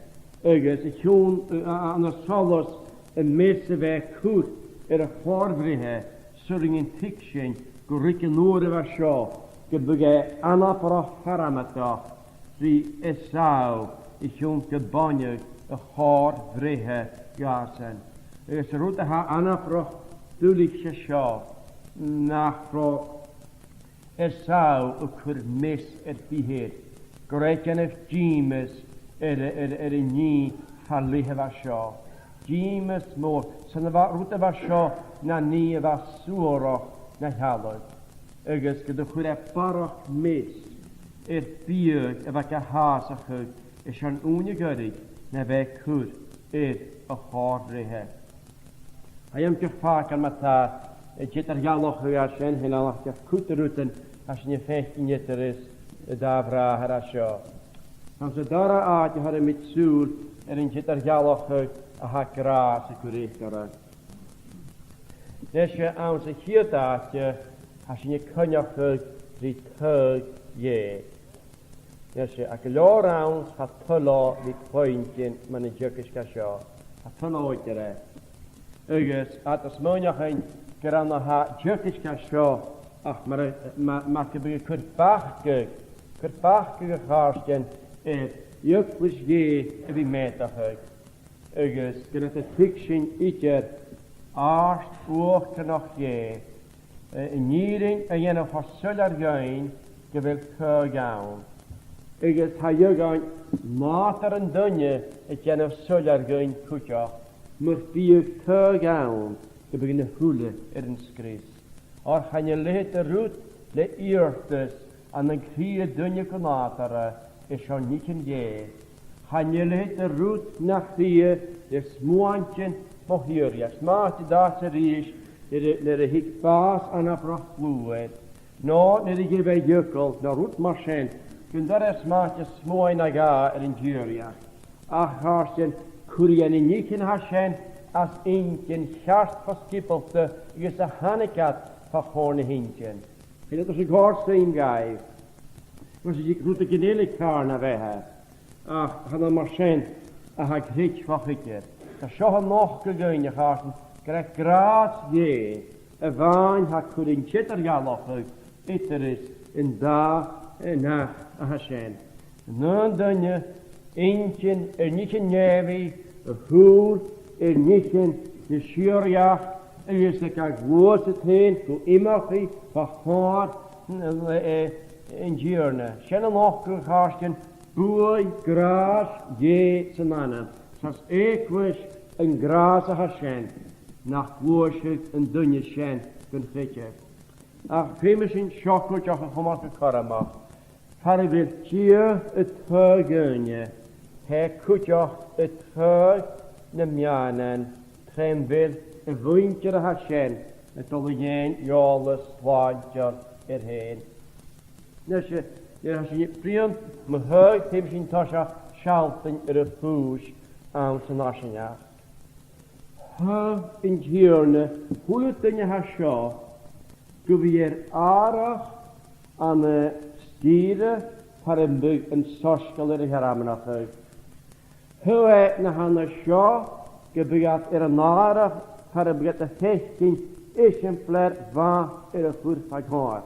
agus a chionn, a, a, ann an solas am meas a bha e a' cur air a' chòir-bhreithe, 's urrainn dhuinn tuigsinn gu ruige an uair a bha seo gum biodh e anabarrach farmadach ri Esau a chionn gum buineadh a' chòir-bhreithe dhàsan. Agus an rud a tha anabarrach duilich an seo, nach robh Esau a' cur meas air bith air, gun robh e a' dèanamh dìmeas air, air, air an nì fa leth a bha seo. Dìmeas mòr, 's ann a bha an rud a bha seo na nì a bha suarach na shealladh. Agus gun do chuir e barrachd meas air biadh a bha ga shàsachadh airson ùine ghoirid na bha e a' cur air a' chòir-bhreithe. Tha e iomchaidh fàgail ma-thà, eh, an t-eadar-dhealachadh a tha sin, chan eil ach cuid de rudan a tha sinn a' faicinn eadar an dà bhràthair a tha seo. Anns an dara àite, thoirmid sùil air an t-eadar-dhealachadh a tha gràs a' cur eatarra. Leis, eh, anns a' chiad àite, tha sinn a' coinneachadh ri taghadh Dhè. Nise, tha gu leòr ann, tha toil leotha bhith a' cluinntinn mun an teagasg a tha seo. Tha toil leotha e. Agus tha iad a' smaoineachadh gur ann a tha an teagasg a tha seo, ach mar, mar, mar gum biodh e a' cur bacadh, cur bacadh, a chàirdean, air eaglais Dhè a bhith meudachadh. Agus gun a tha tuigsinn idir àrd-uachdaranachd Dhè, eh, an fhìrinn a dhèanamh fo shoilleir dhuinn gu bheil taghadh ann. Agus tha e againn nàdar an duine a dhèanamh soilleir dhuinn cuideachd, mur biodh taghadh ann, gum biodh na h-uile air an sgrios. Oir chan eil leithid de rud le iarrtas ann an cridhe duine gu nàdarra airson nithean Dhè. Chan eil leithid de rud na chridhe le smuaintean bho shìorraidheachd. 'S mathaid an t-àite a-rithist nuair a, nuair a thig bàs anabarrach dlùth air, no nuair a gheibh e eagal, no rud mar sin, gun toir e 's mathaid smuain no dhà air an t-sìorraidheachd. Ach, a chàirdean, cuiridh e na nithean a tha sin às inntinn cheart fo sgiobalta agus a thàinig iad fa chomhair na h-inntinn. Chan eil iad a' còrdadh ri sin dhaibh. Mas e rud a' ghinealaich ceàrr na bheatha. Ach chan ann mar sin a tha creideamh fo choideamh. Tha seo a' nochdadh dhuinn, a chàirdean, gur e gràs Dhè a-mhàin tha a' cur an t-eadar-dhealachadh eadar an dà neach a tha sin. An aon duine, inntinn air nithean nèamhaidh, a shùil air nithean na sìorraidheachd, agus e ga ghluasad fhèin gu iomchaidh fa chomhair, eh, eh, an Tighearna. Sin a' nochdadh, a chàirdean, buaidh gràs Dhè san anam. 'S as eaglais an gràs a tha sin, nach gluaiseadh an duine sin gun chreideamh. Ach feumaidh sinn seo cuideachd a chumail gu cudromach. Far a bheil Dia a' taghadh dhaoine, tha e cuideachd a' taghadh nam meadhanan, tron a bheil a' mhuinntir a tha sin a' dol a dhèanamh eòlas slàinteil air fhèin. Nise, nuair a tha sinn a' bruidhinn mu thaghadh, feumaidh sinn toiseach sealltainn air a' chùis anns an fharsaingeachd. Thagh an Tighearna a h-uile duine a tha seo gu bhith air àrach ann an, eh, stìre far am biodh an soisgeul air a shearmonachadh. Thagh e na tha an seo gu bhith iad air an àrach far am biodh iad a' faicinn eisimpleir mhath air a chur fa chomhair.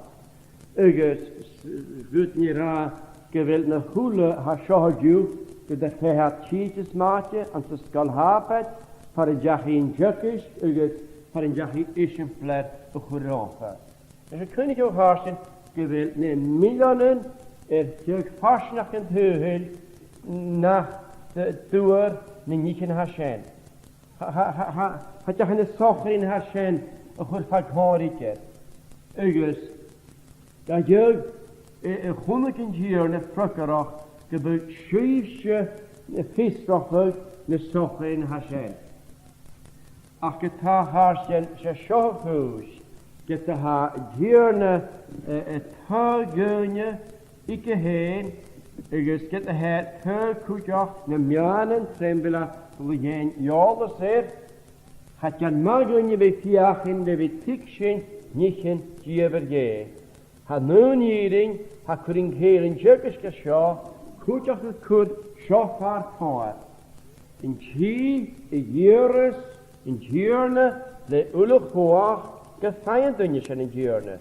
Agus s-, s-, dh'fhaodadh mi ràdh gu bheil na h-uile a tha seo an-diugh, gu bheil iad a' feitheamh tìde is maide anns an sgoil Shàbaid, far an deach an teagasg agus far an deach eisimpleir a chur romhpa. Is e cuimhne a th' againn gu bheil na milleanan air feadh farsaingeachd an t-saoghail nach d-, d' fhuair na nithean a tha sin. Cha, cha, cha, cha, cha deach na sochairean a tha sin a chur fa chomhair idir. Agus, gu dearbh, a, a chunnaic an Tighearna freagarrach gum biodh sibhse a' fiosrachadh na sochairean a tha sin. Ach ge-tà, a chàirdean, 's e seo a' chùis, ged a tha an Tighearna, eh, a' taghadh dhaoine thuige fhèin, agus ged a tha e a' taghadh cuideachd nam meadhanan, tron bheil e a' dol a dhèanamh eòlas air, cha dèan math dhuinne a bhith a' feuchainn le bhith a' tuigsinn nithean dìomhair Dhè. Tha an aon fhìrinn a tha a' cur an cèill an teagaisg seo, cuideachd a' cur seo far comhair. An tì a dh'iarras an Tighearna le uile chumhachd gum faigh an duine sin an Tighearna.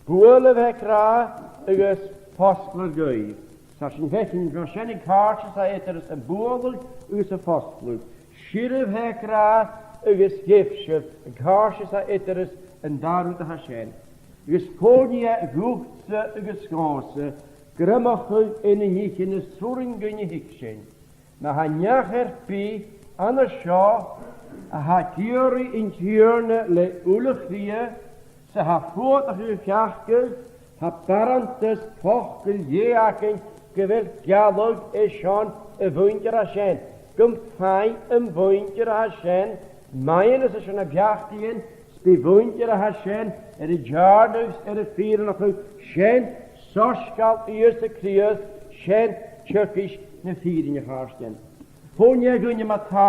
Buail, a bheil e ag ràdh, agus fosglar dhuibh. 'S tha sinn a' faicinn mar sin an càirdeas a tha eadar am bualadh agus am fosgladh. Sireadh, a bheil e ag ràdh, agus gheibh sibh, an càirdeas a tha eadar an dà rud a tha sin. Agus fòghnaidh e dhutsa agus dhòmhsa greimeachadh air na nithean as urrainn dhuinn a thuigsinn. Ma tha neach air bith ann an seo a tha ag iarraidh an Tighearna le uile chridhe, 's a tha fuathach a' faicinn, tha barrantas facal Dhè againn gu bheil gealladh airson a' mhuinntir a tha sin, gum faigh a' mhuinntir a tha sin maitheanas airson na peacaidhean, 's bidh a' mhuinntir a tha sin air an teàrnadh, air am fìreanachadh, sin soisgeul Ìosa Crìosd, sin teagasg na fìrinn, a chàirdean. Fòghnaidh e dhuinne ma tha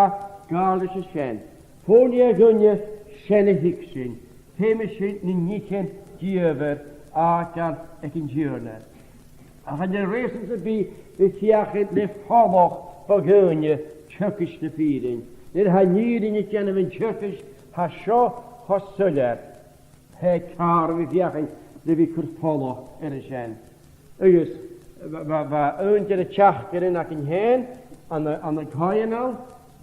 gàirdeas an sin. Fòghnaidh e dhuinne sin a thuigsinn. Feumaidh sinn na nithean dìomhair fhàgail aig an Tighearna. Ach chan eil reason sam bith a bhith a' feuchainn le falach bho dhaoine teagasg na fìrinn. Nuair a tha an fhìrinn a' dèanamh an teagaisg, tha seo cho soilleir. Tha e ceàrr a bhith a' feuchainn le bhith a' cur falach air an sin. Agus bha, bha, bha aon de na teachdairnean againn fhèin ann an, ann an coitheanal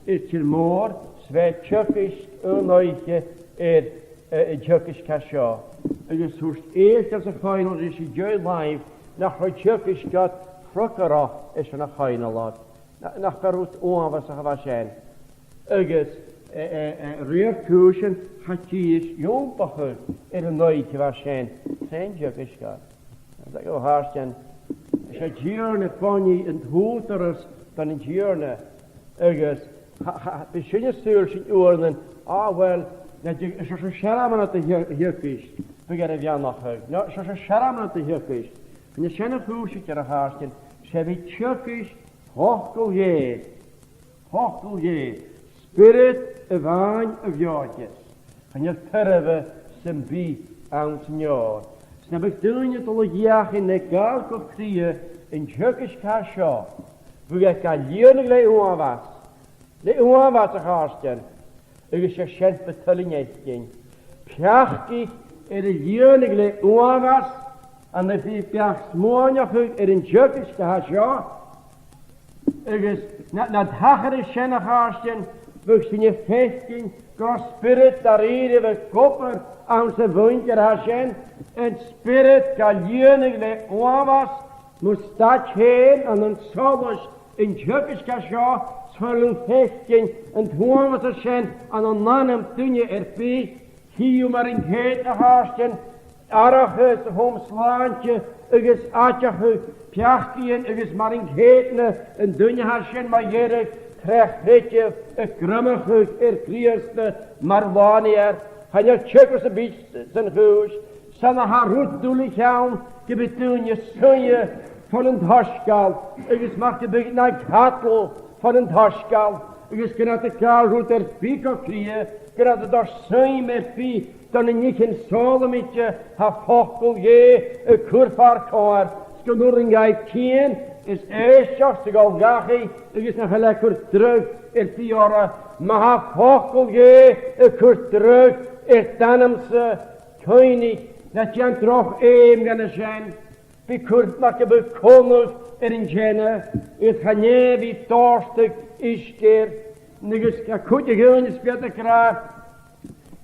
air tìr-mòr, 's bha e a' teagasg aon oidhche air, eh, an teagasg a tha seo. Agus thuirt e, anns a' choitheanal ris an dèidh làimh, nach robh an teagasg agad freagarrach airson a' choitheanail ud. Na, nach e rud uabhasach a bha sin. Agus, eh, eh, eh, a rèir cùisean, chaidh dithis iompachadh air an oidhche a bha sin. Sin teagasg. Agus a chàirdean, 's e an Tighearna a bhuineas an t-ùghdarras don an Tighearna. Agus cha, cha, bidh sinne a' saoilsinn uaireannan, à, uill, na, dè, 's e seo searmon a tha teagasg, bidh air a bheannachadh. No, 's e seo searmon a tha teagasg. Chan e sin a' chùis idir, a chàirdean, 's e bhith teagasg facal Dhè. Facal Dhè, Spiorad a-mhàin a bheòideas. Chan eil tairbhe sam bith anns an fheòil. 'S nam biodh daoine a' dol a dh'fheuchainn le gabhail gu cridhe an teagasg a tha seo, bhiodh e ga lìonadh le uabhas. Le uabhas, a chàirdean. Agus 's e sin bu toil leinn fhaicinn. Peacaich air a lìonadh le uabhas, ann a bhith beachd-smaoineachadh air an teagasg a tha seo. Agus na, nan tachradh sin, a chàirdean, bhiodh sinn a' faicinn gur e Spiorad dha-rìribh a bh' ag obair anns a' mhuinntir a tha sin, an Spiorad ga lìonadh le uabhas, mu staid fhèin ann an solas an teagasg a tha seo, 's thoil leam faicinn an t-uabhas a tha sin ann an anam duine air bith, chì thu mar an ceudna, a chàirdean, atharrachadh is a thom slàinte agus aideachadh peacaidhean agus mar an ceudna an duine a tha sin mu dheireadh tro chreideamh a' greimeachadh air Crìosd mar Shlànaighear. Chan eil teagamh sam bith san chùis, 's ann a tha rud duilich ann gum bi daoine a' suidhe fon an t-soisgeul, agus mar gum biodh nan cadal fon an t-soisgeul, agus gun iad a' gabhail rud air bith gu cridhe, gun iad a' toirt suim air bith do na nithean sòlamaichte a tha facal Dhè a' cur far comhair, 's gun urrainn dhaibh tighinn is èisteachd 's a dhol dhachaigh, agus nach eil e a' cur dragh air bith orra. Ma tha facal Dhè a' cur dragh air d' anam-sa, cuimhnich, na dèan droch fheum dhen a sin. Bidh cur mar gum biodh connadh air an teine, agus chan e a bhith dòrtadh uisge air, agus tha cuid de dhaoine 's bidh iad ag ràdh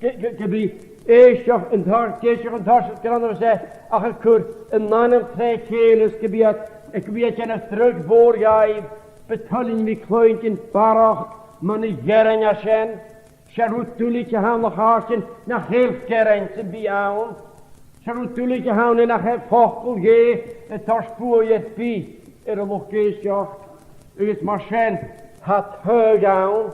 gu, gu, gum bi èisteachd an toir-, èisteachd an toiseach gur ann a bhios e, ach a' cur an anam tro chèile, 's gum bi iad, gum bi iad a' dèanamh dragh mhòr dhaibh. Bu toil leinn a bhith a' cluinntinn barrachd mun a' ghearain a tha sin. 'S e rud duilich a th' ann, a chàirdean, nach eil gearain sam bith ann. 'S e rud duilich a th' ann nach e facal Dhè a' toirt buaidh air bith air an luchd-èisteachd. Agus mar sin, tha taghadh ann,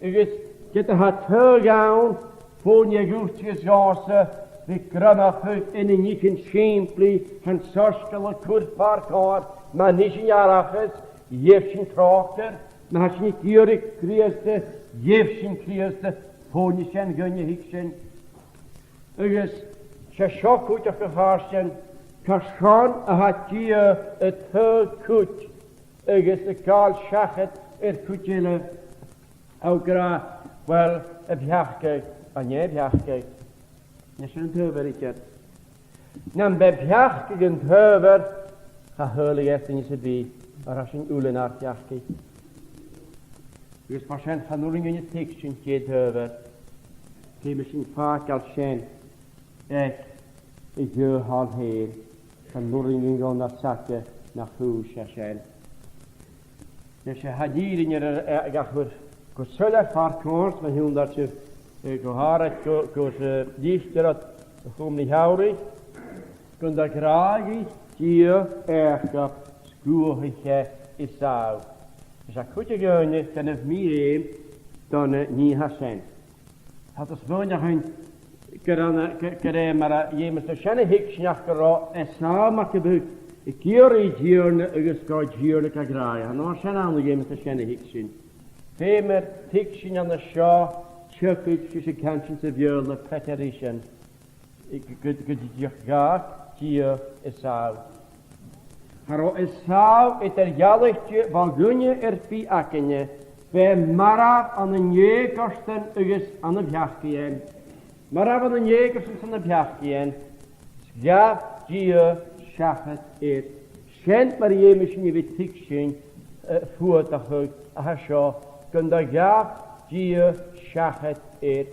agus ged a tha taghadh ann, fòghnaidh e dhut agus dhòmhsa bhith greimeachadh ann an nithean sìmplidh, tha an soisgeul a' cur far comhair, ma nì sinn aithreachas, gheibh sinn tròcair, ma tha sinn ag iarraidh Crìosda, gheibh sinn Crìosda, fòghnaidh sin dhuinne, a thuigsinn. Agus 's e seo cuideachd, a chàirdean, carson a tha Dia a' taghadh cuid agus a' gabhail seachad air cuid eile, a' gràdh, uill, a' pheacadh, an e a' pheacadh? An e sin an t-adhbhar idir? Nam b' e peacadh an t-adhbhar, cha shaoileadh e air duine sam bith, oir tha sinn uile nar peacaich. Agus mar sin, chan urrainn dhuinne tuigsinn dè an t-adhbhar. Feumaidh sinn fàgail sin aig a dhèidh thall fhèin, chan urrainn dhuinn dhol nas fhaide na chùis a tha sin. Leis a tha an fhìrinn air, air, air a chur gu soilleir far comhair, ma thionndaidh sibh, eh, gu h-àraid gu, gus, eh, litir a chum na h-Eabhraidhich, gun do ghràdhaich Dia Iàcob 's dh'fhuathaich e Esau. Is tha cuid de dhaoine a' dèanamh mì-fheum dhan an nì a tha sin. Tha iad a' smaoineachadh gur ann a, gu, gur e mar a dh'fheumas tu sin a thuigsinn, ach gun robh Esau mar gum biodh ag iarraidh an Tighearna agus gun robh an Tighearna ga ghràdhach. Chan ann mar sin a dh'fheumas tu sin a thuigsinn. Feumar tuigsinn an seo, teagamh ris a' chainnteannas a bheil na preterition, gu, gu, gu, gu, ghràdh Dia Esau. Cha robh Esau eadar-dhealaichte bho dhuine air bith againne, b' e marbh ann an eucoirtean agus ann am peacaidhean. Marbh ann an eucoirtean 's ann am peacaidhean, 's ghabh Dia seachad air. Sin mar a dh'fheumas sinn a bhith a' tuigsinn, eh, fuadachadh a tha seo, gun do ghabh Dia seachad air.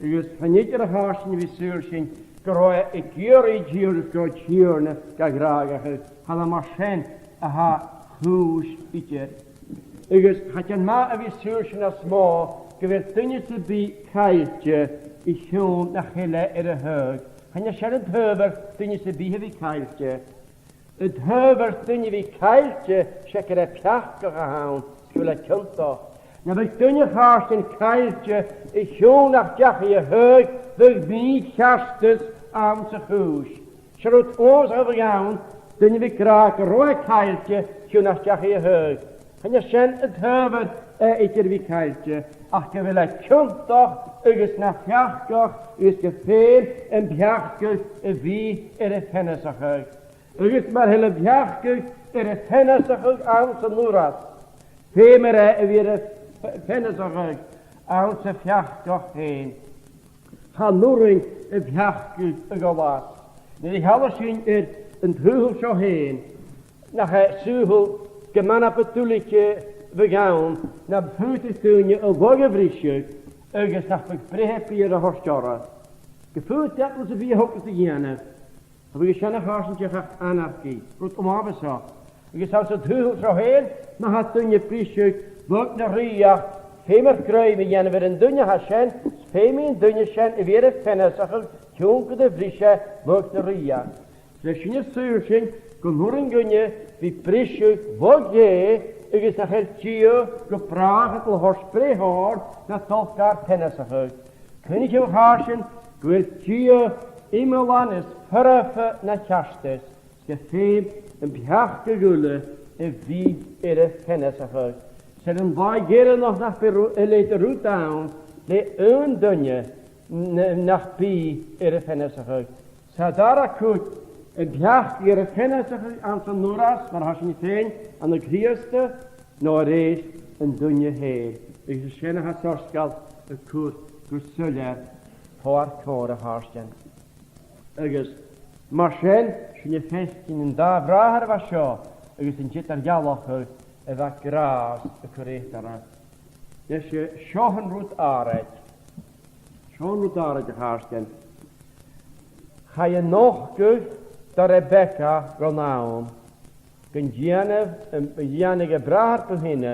Agus chan idir, a chàirdean, a bhith a' saoilsinn gun robh e ag iarraidh an Tighearna, gun robh an Tighearna ga ghràdhachadh, chan ann mar sin a tha a' chùis idir. Agus cha dèan math a bhith a' saoilsinn nas motha gu bheil duine sam bith caillte a chionn nach eil e air a thaghadh. Chan e sin an t-adhbhar duine sam bith a bhith caillte. An t-adhbhar duine a bhith caillte, 's e gur e peacach a th' ann, 's gu bheil e ciontach. Nam biodh duine, a chàirdean, caillte a chionn nach deachaidh a thaghadh, bhiodh mì-cheartas anns a' chùis. 'S e rud uabhasach a bhiodh ann, duine a bhith ag ràdh gun robh e caillte a chionn nach deachaidh a thaghadh. Chan e sin an t-adhbhar, eh, idir a bhith caillte, ach gu bheil e ciontach agus na pheacach agus gu feum am peacadh a bhith air a pheanasachadh. Agus mar a tha am peacadh air a pheanasachadh anns an Urras, feumar e a bhith air a ph-, pheanasachadh anns a' pheacach fhèin. Chan urrainn am peacadh a dhol às. Nuair a sheallas sinn air an t-saoghal seo fhèin, nach e saoghal gu math na bu duiliche a bhiodh ann, nam faodadh daoine an lagh a bhriseadh agus nach biodh breith air bith air a thoirt orra. Gum faodadh iad rud sam bith a thogras a dhèanamh. Cha bhiodh sin, a chàirdean, ach anarchy, rud uabhasach. Agus anns an t-saoghal seo fhèin, ma tha duine a' briseadh lagh na rìoghachd, feumar grèim a dhèanamh air an duine a tha sin, 's feumaidh an duine sin a bhith air a pheanasachadh a chionn gun do bhris e lagh na rìoghachd. Leis sin, saoilidh sinn gun urrainn dhuinne bhith briseadh lagh Dhè agus nach eil Dia gu bràth a' dol a thoirt breith oirnn na dol gar peanasachadh. Cuimhnichibh, a chàirdean, gu bheil Dia iomlan is foirfe na cheartas, 's gu feum am peacadh uile a bhith air a pheanasachadh. 'S air an latha dheireannach nach bi ru-, a leithid de rud ann le aon duine n-, nach bi air a pheanasachadh. 'S e an dara cuid am peacadh air a pheanasachadh anns an Urras, mar a tha sinn fhèin, ann an Crìosd, no a-rèist an duine fhèin. Agus 's e sin a tha an soisgeul a' cur gu soilleir far comhair, a chàirdean. Agus Mar sin, sinn a' faicinn an dà bhràthair a bha seo agus an t-eadar-dhealachadh a bha gràs a' cur eatarra. Nise, seo an rud àraid. Seo an rud àraid, a chàirdean. Chaidh a nochdadh do Rebecca ron àm gun dèanadh, um, dhèanadh a bràthair bu shine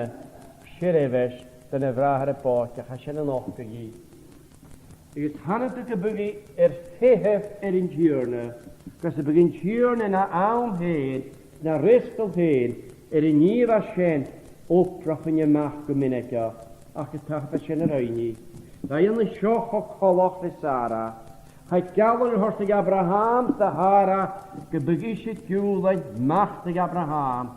seirbheis dhan a bhràthair a b' òige. Chaidh sin a nochdadh dhi. Agus chanadh tu gum biodh i air feitheamh air an Tighearna, gus am biodh an Tighearna na àm fhèin, na fhreastal fhèin, air an nì a bha sin obrachadh a-mach gu mionaideach, ach tha, tha sin a rinn i. Bha i an seo cho coltach ri Sàra. Chaidh gealladh a thoirt do dh'Abraham 's do Shàra gum biodh ise a' giùlain mac do dh'Abraham,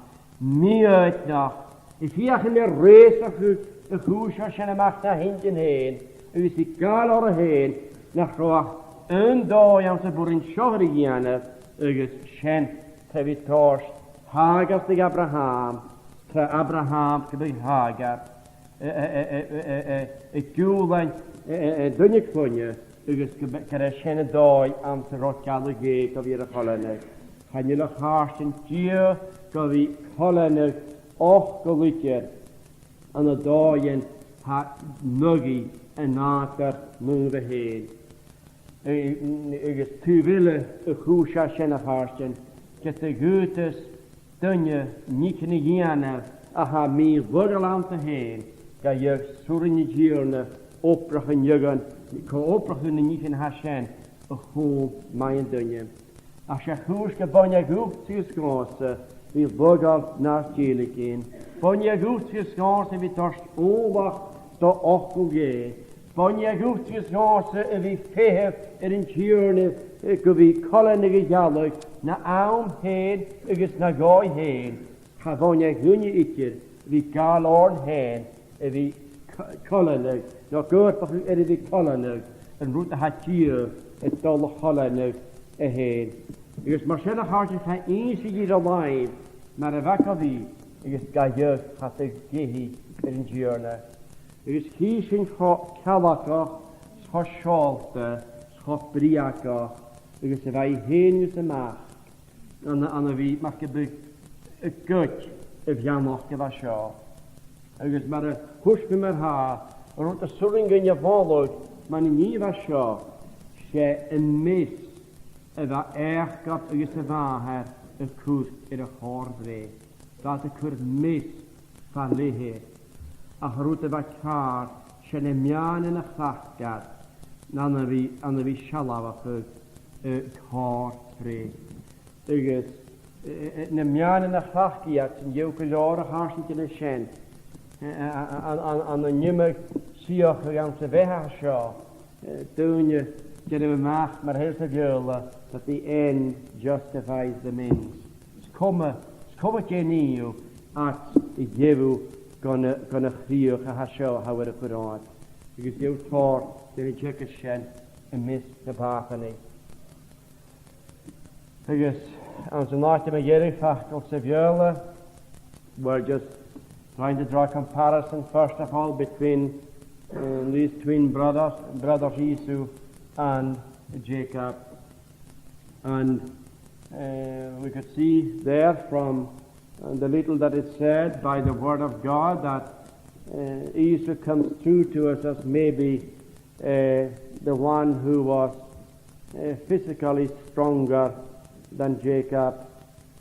mì-fhoighidneach, a' feuchainn ri reusanachadh a' chùis sin a-mach na h-inntinn fhèin, agus a' gabhail oirre fhèin nach robh ach aon dòigh anns am b' urrainn seo a dhèanamh, agus sin tro bhith toirt Hàgar do dh'Abraham, tro Abraham gum biodh Hàgar, e, e, e, e, e, e, e, a' giùlain, e, e, e, duine cloinne, agus gu b-, gur e sin an dòigh anns an robh gealladh Dhè gu bhith air a choileanadh. Chan eil, a chàirdean, Dia gu bhith coileanadh fhacal idir ann an dòighean tha naghaidh an nàdair naomh fhèin. A-, agus taobh eile a' chùis sin, a chàirdean, ged a dh'fhaodas duine nithean a dhèanamh a tha mì-laghail annta fhèin, gidheadh 's urrainn an Tighearna obrachadh an-diugh, co-obrachadh na nithean a tha sin a chum math an duine. Ach 's e a' chùis gum buineadh dhutsa agus dhòmhsa a bhith laghail nar dìlseachd. Buineadh dhutsa agus dhòmhsa a bhith toirt ùmhlachd do fhacal Dhè. Buineadh dhutsa agus dhòmhsa a bhith feitheamh air an Tighearna, eh, gu bhith coileanadh a' gheallaidh na àm fhèin agus na dhòigh fhèin. Cha bhuineadh dhuinne idir a bhith gabhail oirnn fhèin a bhith co-, coileanadh, no cuirpeachadh air a bhith coileanadh an rud a tha Dia a' dol a choileanadh e fhèin. Agus mar sin, a chàirdean, tha innse dhith ro làimh mar a bha e gu bhith agus gidheadh cha do dh'fheithich air an Tighearna. Agus chì sinn cho cealgach, 's cho seòlta, 's cho breugach agus a bha i fhèin agus a mac, ann a, ann a bhith mar gum biodh a' goid a bheannachd a bha seo. Agus mar a thuirt mi mar-thà, an rud as urrainn dhuinn a mholadh mun nì a bha seo, 's e am meas a bha Iàcob agus a mhàthair a' cur air a' chòir bhreith. Bha iad a' cur meas fa leth air. Ach an rud a bha ceàrr, 's e na meadhanan a chleachd iad, ann a bhith, ann a bhith sealbhachadh a' chòir bhreith. Agus, eh, eh, na meadhanan a chleachd iad, 's an dèidh gu leòr, a chàirdean, de na sin, eh, eh, an, an, an, an iomadh suidheachadh anns a' bheatha seo, eh, daoine a' dèanamh a-mach, mar a their sa Bheurla, that the end justifies the means. 'S coma, 's coma dè nì thu, ach a' gheibh thu gun a', gun a' chrìoch a tha seo a tha thu air a chur romhad. Agus gheibh thu tòrr de na teagasgan sin am measg na bàthannaich. Agus anns an àite mu dheireadh, facal sa Bheurla, we're just trying to draw a comparison, first of all, between, uh, these twin brothers, brothers Esau and Jacob. And, uh, we could see there from, uh, the little that is said by the Word of God that, uh, Esau comes through to us as maybe, uh, the one who was, uh, physically stronger than Jacob,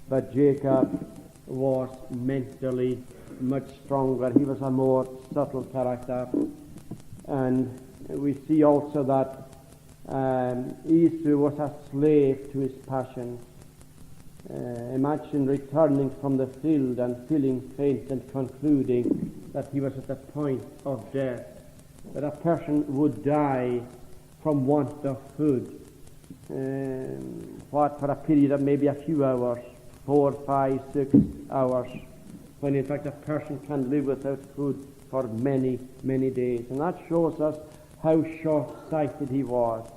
but Jacob was mentally much stronger. He was a more subtle character. And we see also that, um, Esau was a slave to his passions. Uh, imagine returning from the field and feeling faint and concluding that he was at the point of death, that a person would die from want of food. Um, what, for a period of maybe a few hours, four, five, six hours, when in fact a person can live without food for many, many days. And that shows us how short-sighted he was,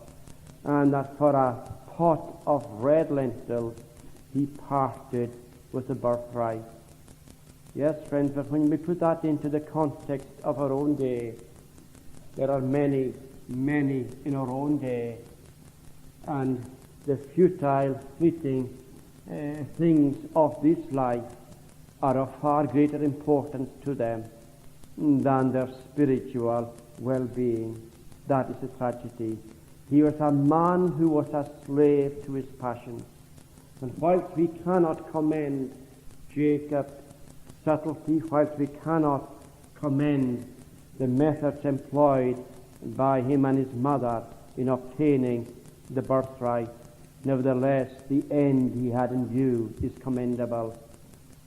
and that for a pot of red lentils he parted with the birthright. Yes, friends, but when we put that into the context of our own day, there are many, many in our own day, and The futile, fleeting uh, things of this life are of far greater importance to them than their spiritual well-being. That is the tragedy. He was a man who was a slave to his passions. And whilst we cannot commend Jacob's subtlety, whilst we cannot commend the methods employed by him and his mother in obtaining the birthright, nevertheless, the end he had in view is commendable.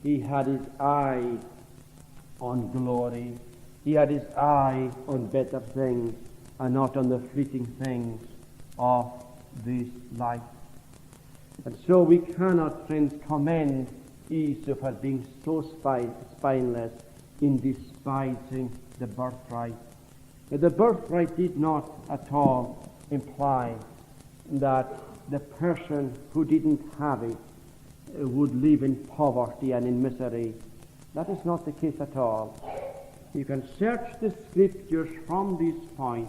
He had his eye on glory. He had his eye on better things and not on the fleeting things of this life. And so we cannot, friends, commend Esau for being so spine, spineless in despising the birthright. Now, the birthright did not at all imply that the person who didn't have it uh, would live in poverty and in misery. That is not the case at all. You can search the scriptures from this point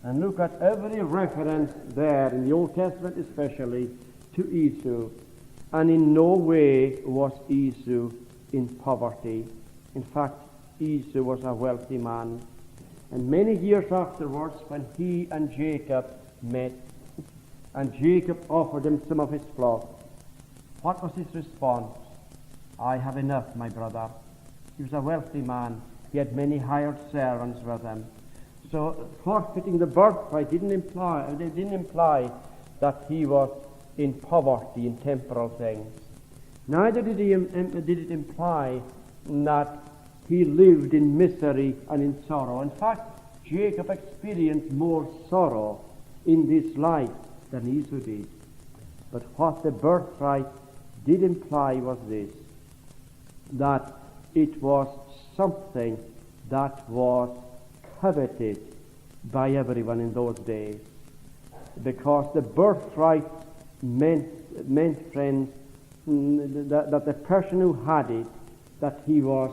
and look at every reference there, in the Old Testament especially, to Esau. And in no way was Esau in poverty. In fact, Esau was a wealthy man. And many years afterwards, when he and Jacob met, and Jacob offered him some of his flock, what was his response? "I have enough, my brother." He was a wealthy man. He had many hired servants with him. So forfeiting the birthright didn't imply, it didn't imply that he was in poverty in temporal things. Neither did, he, im- im- did it imply that he lived in misery and in sorrow. In fact, Jacob experienced more sorrow in this life than Esau did. But what the birthright did imply was this, that it was something that was coveted by everyone in those days, because the birthright meant, meant, friends, mm, that, that the person who had it, that he was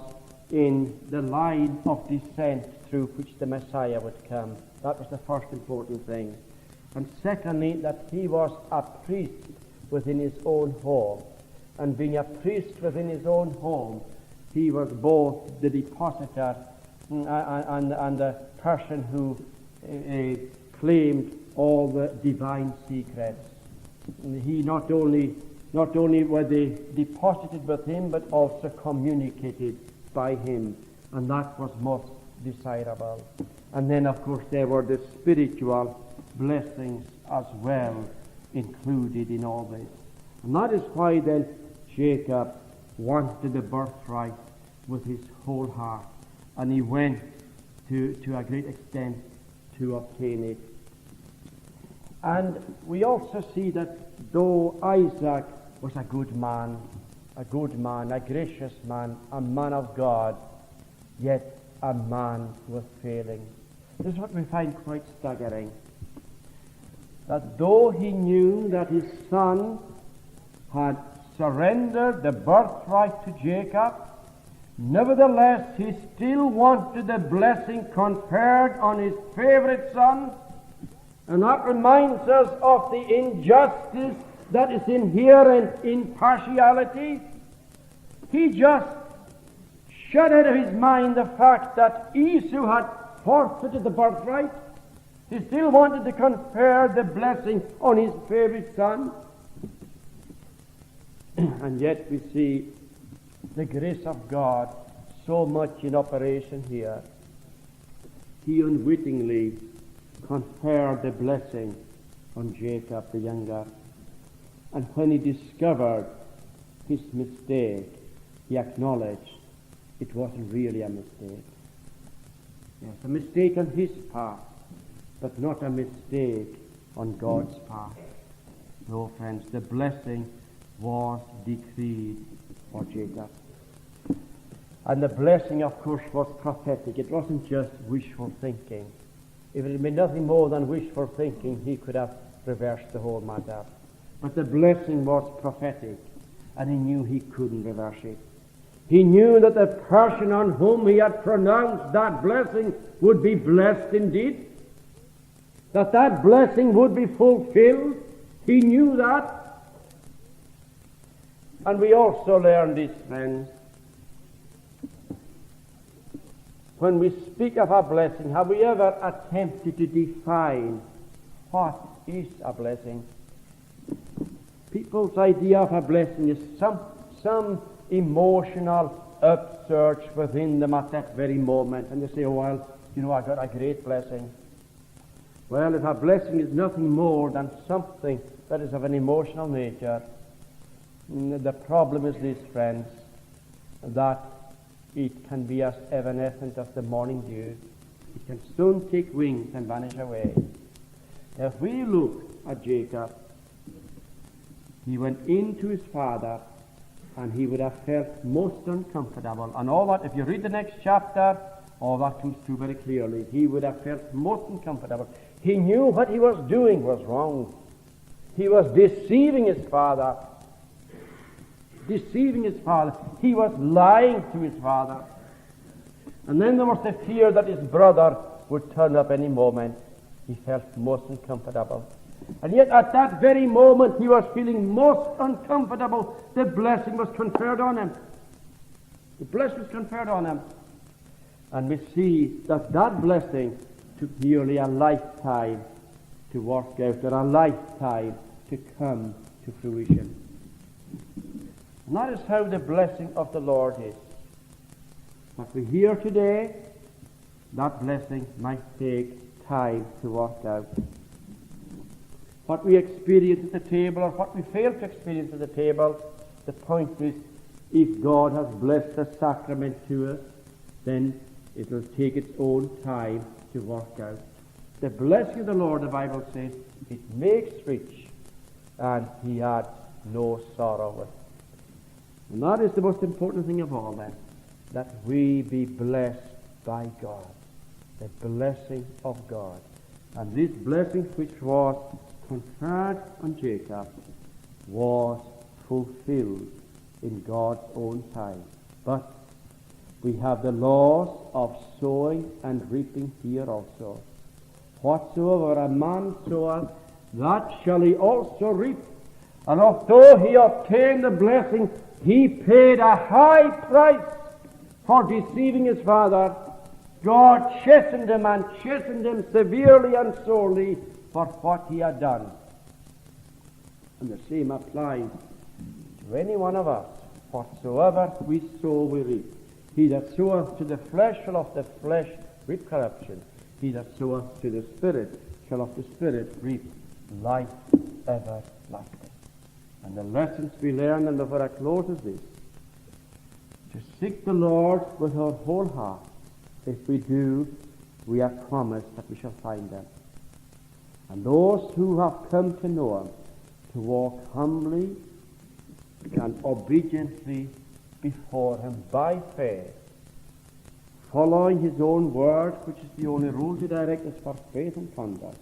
in the line of descent through which the Messiah would come. That was the first important thing. And secondly, that he was a priest within his own home. And being a priest within his own home, he was both the depositor, mm, a- a- and, and the person who uh, claimed all the divine secrets. He not only, not only were they deposited with him, but also communicated by him, and that was most desirable. And then, of course, there were the spiritual blessings as well included in all this. And that is why then Jacob wanted the birthright with his whole heart, and he went to, to a great extent to obtain it. And we also see that though Isaac was a good man, a good man, a gracious man, a man of God, yet a man with failings. This is what we find quite staggering. That though he knew that his son had surrendered the birthright to Jacob, nevertheless, he still wanted the blessing conferred on his favorite son. And that reminds us of the injustice that is inherent in partiality. He just shut out of his mind the fact that Esau had forfeited the birthright. He still wanted to confer the blessing on his favorite son. And yet we see the grace of God so much in operation here. He unwittingly conferred the blessing on Jacob the younger. And when he discovered his mistake, he acknowledged it wasn't really a mistake. Yes, a mistake on his part, but not a mistake on God's part. No, friends, the blessing was decreed for Jacob. And the blessing, of course, was prophetic. It wasn't just wishful thinking. If it had been nothing more than wishful thinking, he could have reversed the whole matter. But the blessing was prophetic, and he knew he couldn't reverse it. He knew that the person on whom he had pronounced that blessing would be blessed indeed, that that blessing would be fulfilled, He knew that. And we also learn this, friends. When we speak of a blessing, have we ever attempted to define what is a blessing? People's idea of a blessing is some, some emotional upsurge within them at that very moment, and they say, "Oh, well, you know, I got a great blessing." Well, if a blessing is nothing more than something that is of an emotional nature, mm, the problem is this, friends, that it can be as evanescent as the morning dew. It can soon take wings and vanish away. If we look at Jacob, he went in to his father and he would have felt most uncomfortable. And all that, if you read the next chapter, all that comes through very clearly. He would have felt most uncomfortable. He knew what he was doing was wrong. He was deceiving his father. Deceiving his father. He was lying to his father. And then there was the fear that his brother would turn up any moment. He felt most uncomfortable. And yet at that very moment he was feeling most uncomfortable, the blessing was conferred on him. The blessing was conferred on him. And we see that that blessing took nearly a lifetime to work out, or a lifetime to come to fruition. And that is how the blessing of the Lord is. What we hear today, that blessing might take time to work out. What we experience at the table or what we fail to experience at the table, the point is, if God has blessed the sacrament to us, then it will take its own time to work out. The blessing of the Lord, the Bible says, it makes rich, and he adds no sorrow with it. And that is the most important thing of all, then, that we be blessed by God, the blessing of God. And this blessing which was conferred on Jacob was fulfilled in God's own time. But we have the laws of sowing and reaping here also. Whatsoever a man soweth, that shall he also reap. And although he obtained the blessing, he paid a high price for deceiving his father. God chastened him and chastened him severely and sorely for what he had done. And the same applies to any one of us. Whatsoever we sow, we reap. He that soweth to the flesh shall of the flesh reap corruption. He that soweth to the Spirit shall of the Spirit reap life everlasting. And the lessons we learn, and before I close, is this: to seek the Lord with our whole heart. If we do, we are promised that we shall find him. And those who have come to know him, to walk humbly and obediently before him by faith, following his own word, which is the only rule to direct us for faith and conduct.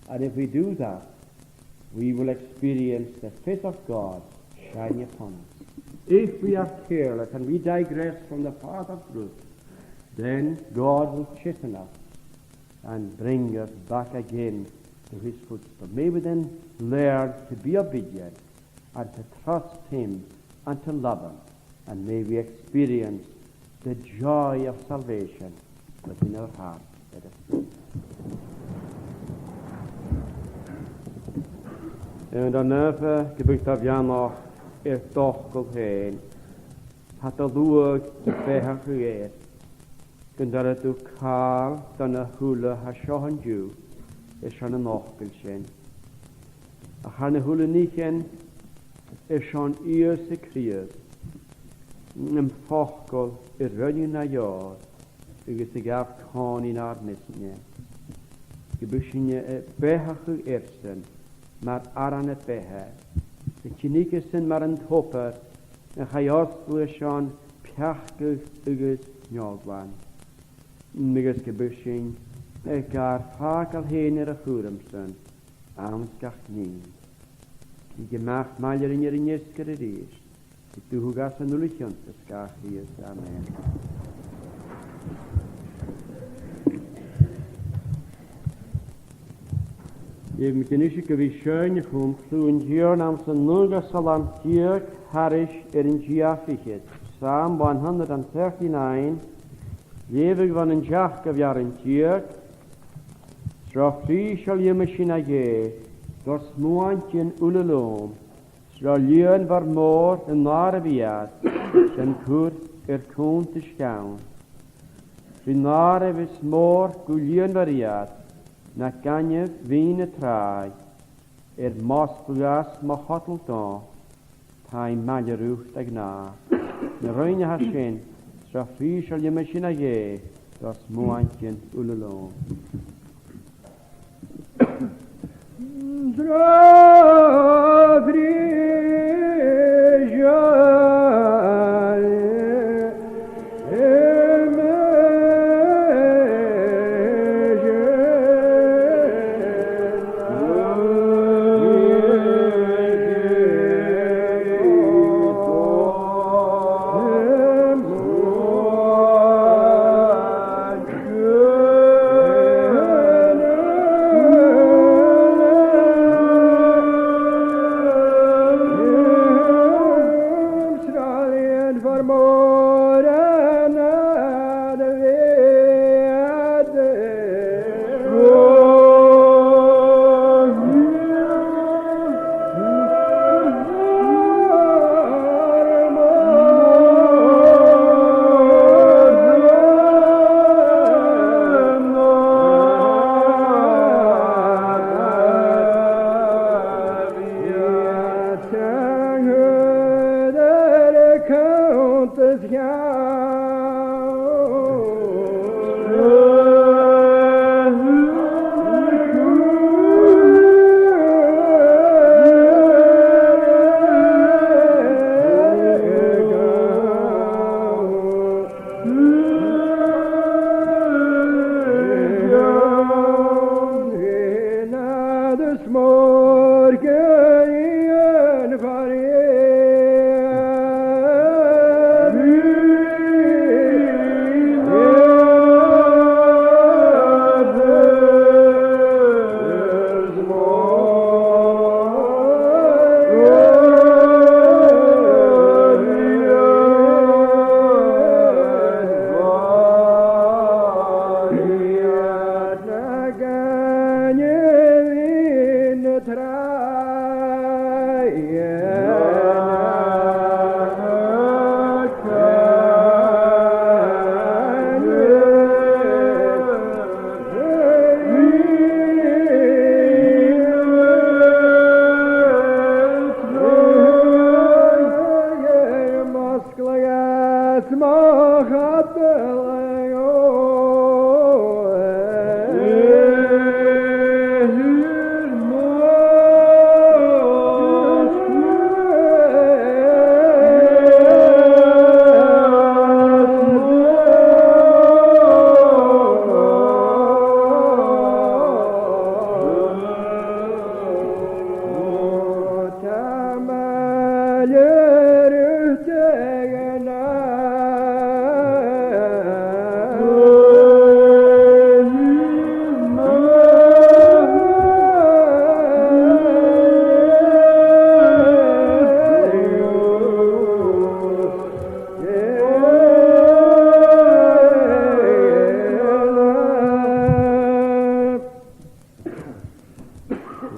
And if we do that, we will experience the face of God shining upon us. If we are careless and we digress from the path of truth, then God will chasten us and bring us back again to his footstool. May we then learn to be obedient and to trust him and to love him, and may we experience the joy of salvation within our hearts. Let us pray. Aon Dè naoimh, gum biodh tu a' beannachadh air d' fhacal fhèin, tha do shluagh a' beathachadh air. Gun toir thu càil do na h-uile a tha seo an-diugh airson an fhacail sin. Ach thar na h-uile nithean, airson Ìosa Crìosd, am facal a rinneadh na fheòil agus a ghabh còmhnaidh nar measg-ne. Gum bi sinn a' beathachadh airsan mar aran na beatha, a' tighinn thugasan mar an tobar a chaidh fhosgladh airson peacadh agus neòghlain. Agus gum bi sinn gar fàgail fhèin air a chùram-san anns gach nì. Thig a-mach maille rinn air an fheasgar a-rithist, gun tug às an uile chionta sgàth Chrìosd. Amen. Leughaidh mi a-nis gu bhith a' seinn a-chum cliù an Tighearna anns an naoidheamh Salm deug thairis air an dà fhichead. Psalm one hundred and thirty-nine, leughaidh bhon an t-seachdamh rann deug. 'S ro phrìseil uime sinn, a Dhè, do smuaintean uile leam, 's ro lìonmhor mòr an àireamh iad, 's an cur air cunnt a sgeamh. Rin àireamh is mòr gu lìonmhor iad, na gaineamh bhinn na tràigh, air mosgladh às mo chodal dhomh, tha i maille riut a ghnàth. Na rainn a tha sin, 's ro phrìseil uime sinn, a Dhè, do smuaintean uile leam.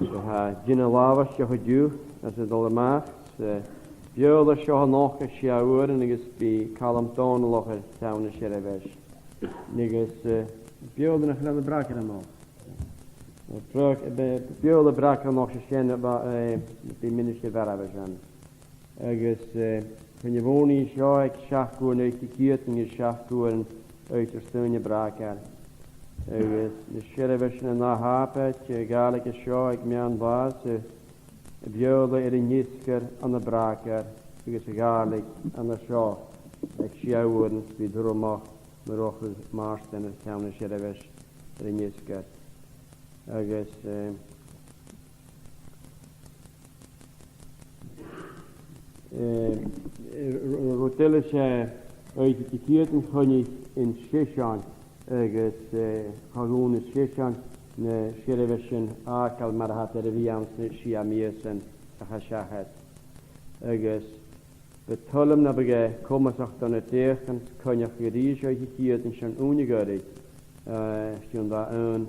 So tha dinnear làmhach an-diugh, às a' dol a-mach, 's, eh, Beurla seo a-nochd aig sia uairean agus bidh Calum Dòmhnallach air ceann na seirbheis. Agus, eh, Beurla nach eil ann am Bràgar a-nochd. Bràg-, eh, Beurla Bràgar a-nochd, 's e sin, eh, bidh Ministear Bharabhais ann. Agus, eh, chun a' mhòine seo aig seachd uairean oidhche Chiadain agus seachd uairean oidhche Diardaoin am Bràgar. Agus na seirbheisean an ath Shàbaid, eh, Gàidhlig an seo aig meadhan-latha, 's a' Bheurla air an fheasgar ann am Bràgar agus a' Ghàidhlig an seo aig sia uairean. Bidh Tormod MacMhurchaidh Màrtainn air ceann na seirbheis air an fheasgar. Agus, eh, Eh, eh, ru-, ru-, rud eile, 's e, eh, oidhche Chiadain choinnich an seisean agus, eh, cha dhùin an seisean na seirbheisean fhàgail mar a tha iad air a bhith anns na sia mìosan a chaidh seachad. Agus bu toil leam nam biodh e comasach do na deucannan coinneachadh a-rithist oidhche Chiadain san ùine ghoirid, eh, 's gun robh aon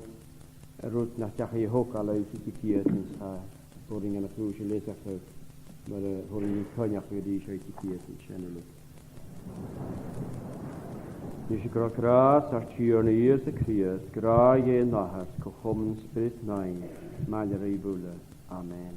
rud nach deachaidh a thogail oidhche Chiadain, 's tha e a' toirt dhuinn an cùis a leasachadh mar a thèid sinn coinneachadh a-rithist oidhche Chiadain sin uile. Nise gu robh gràs ar Tighearna Ìosa Crìosd, gràdh Dhè an Athar, co-chomann an Spioraid Naoimh, maille ribh uile. Amen.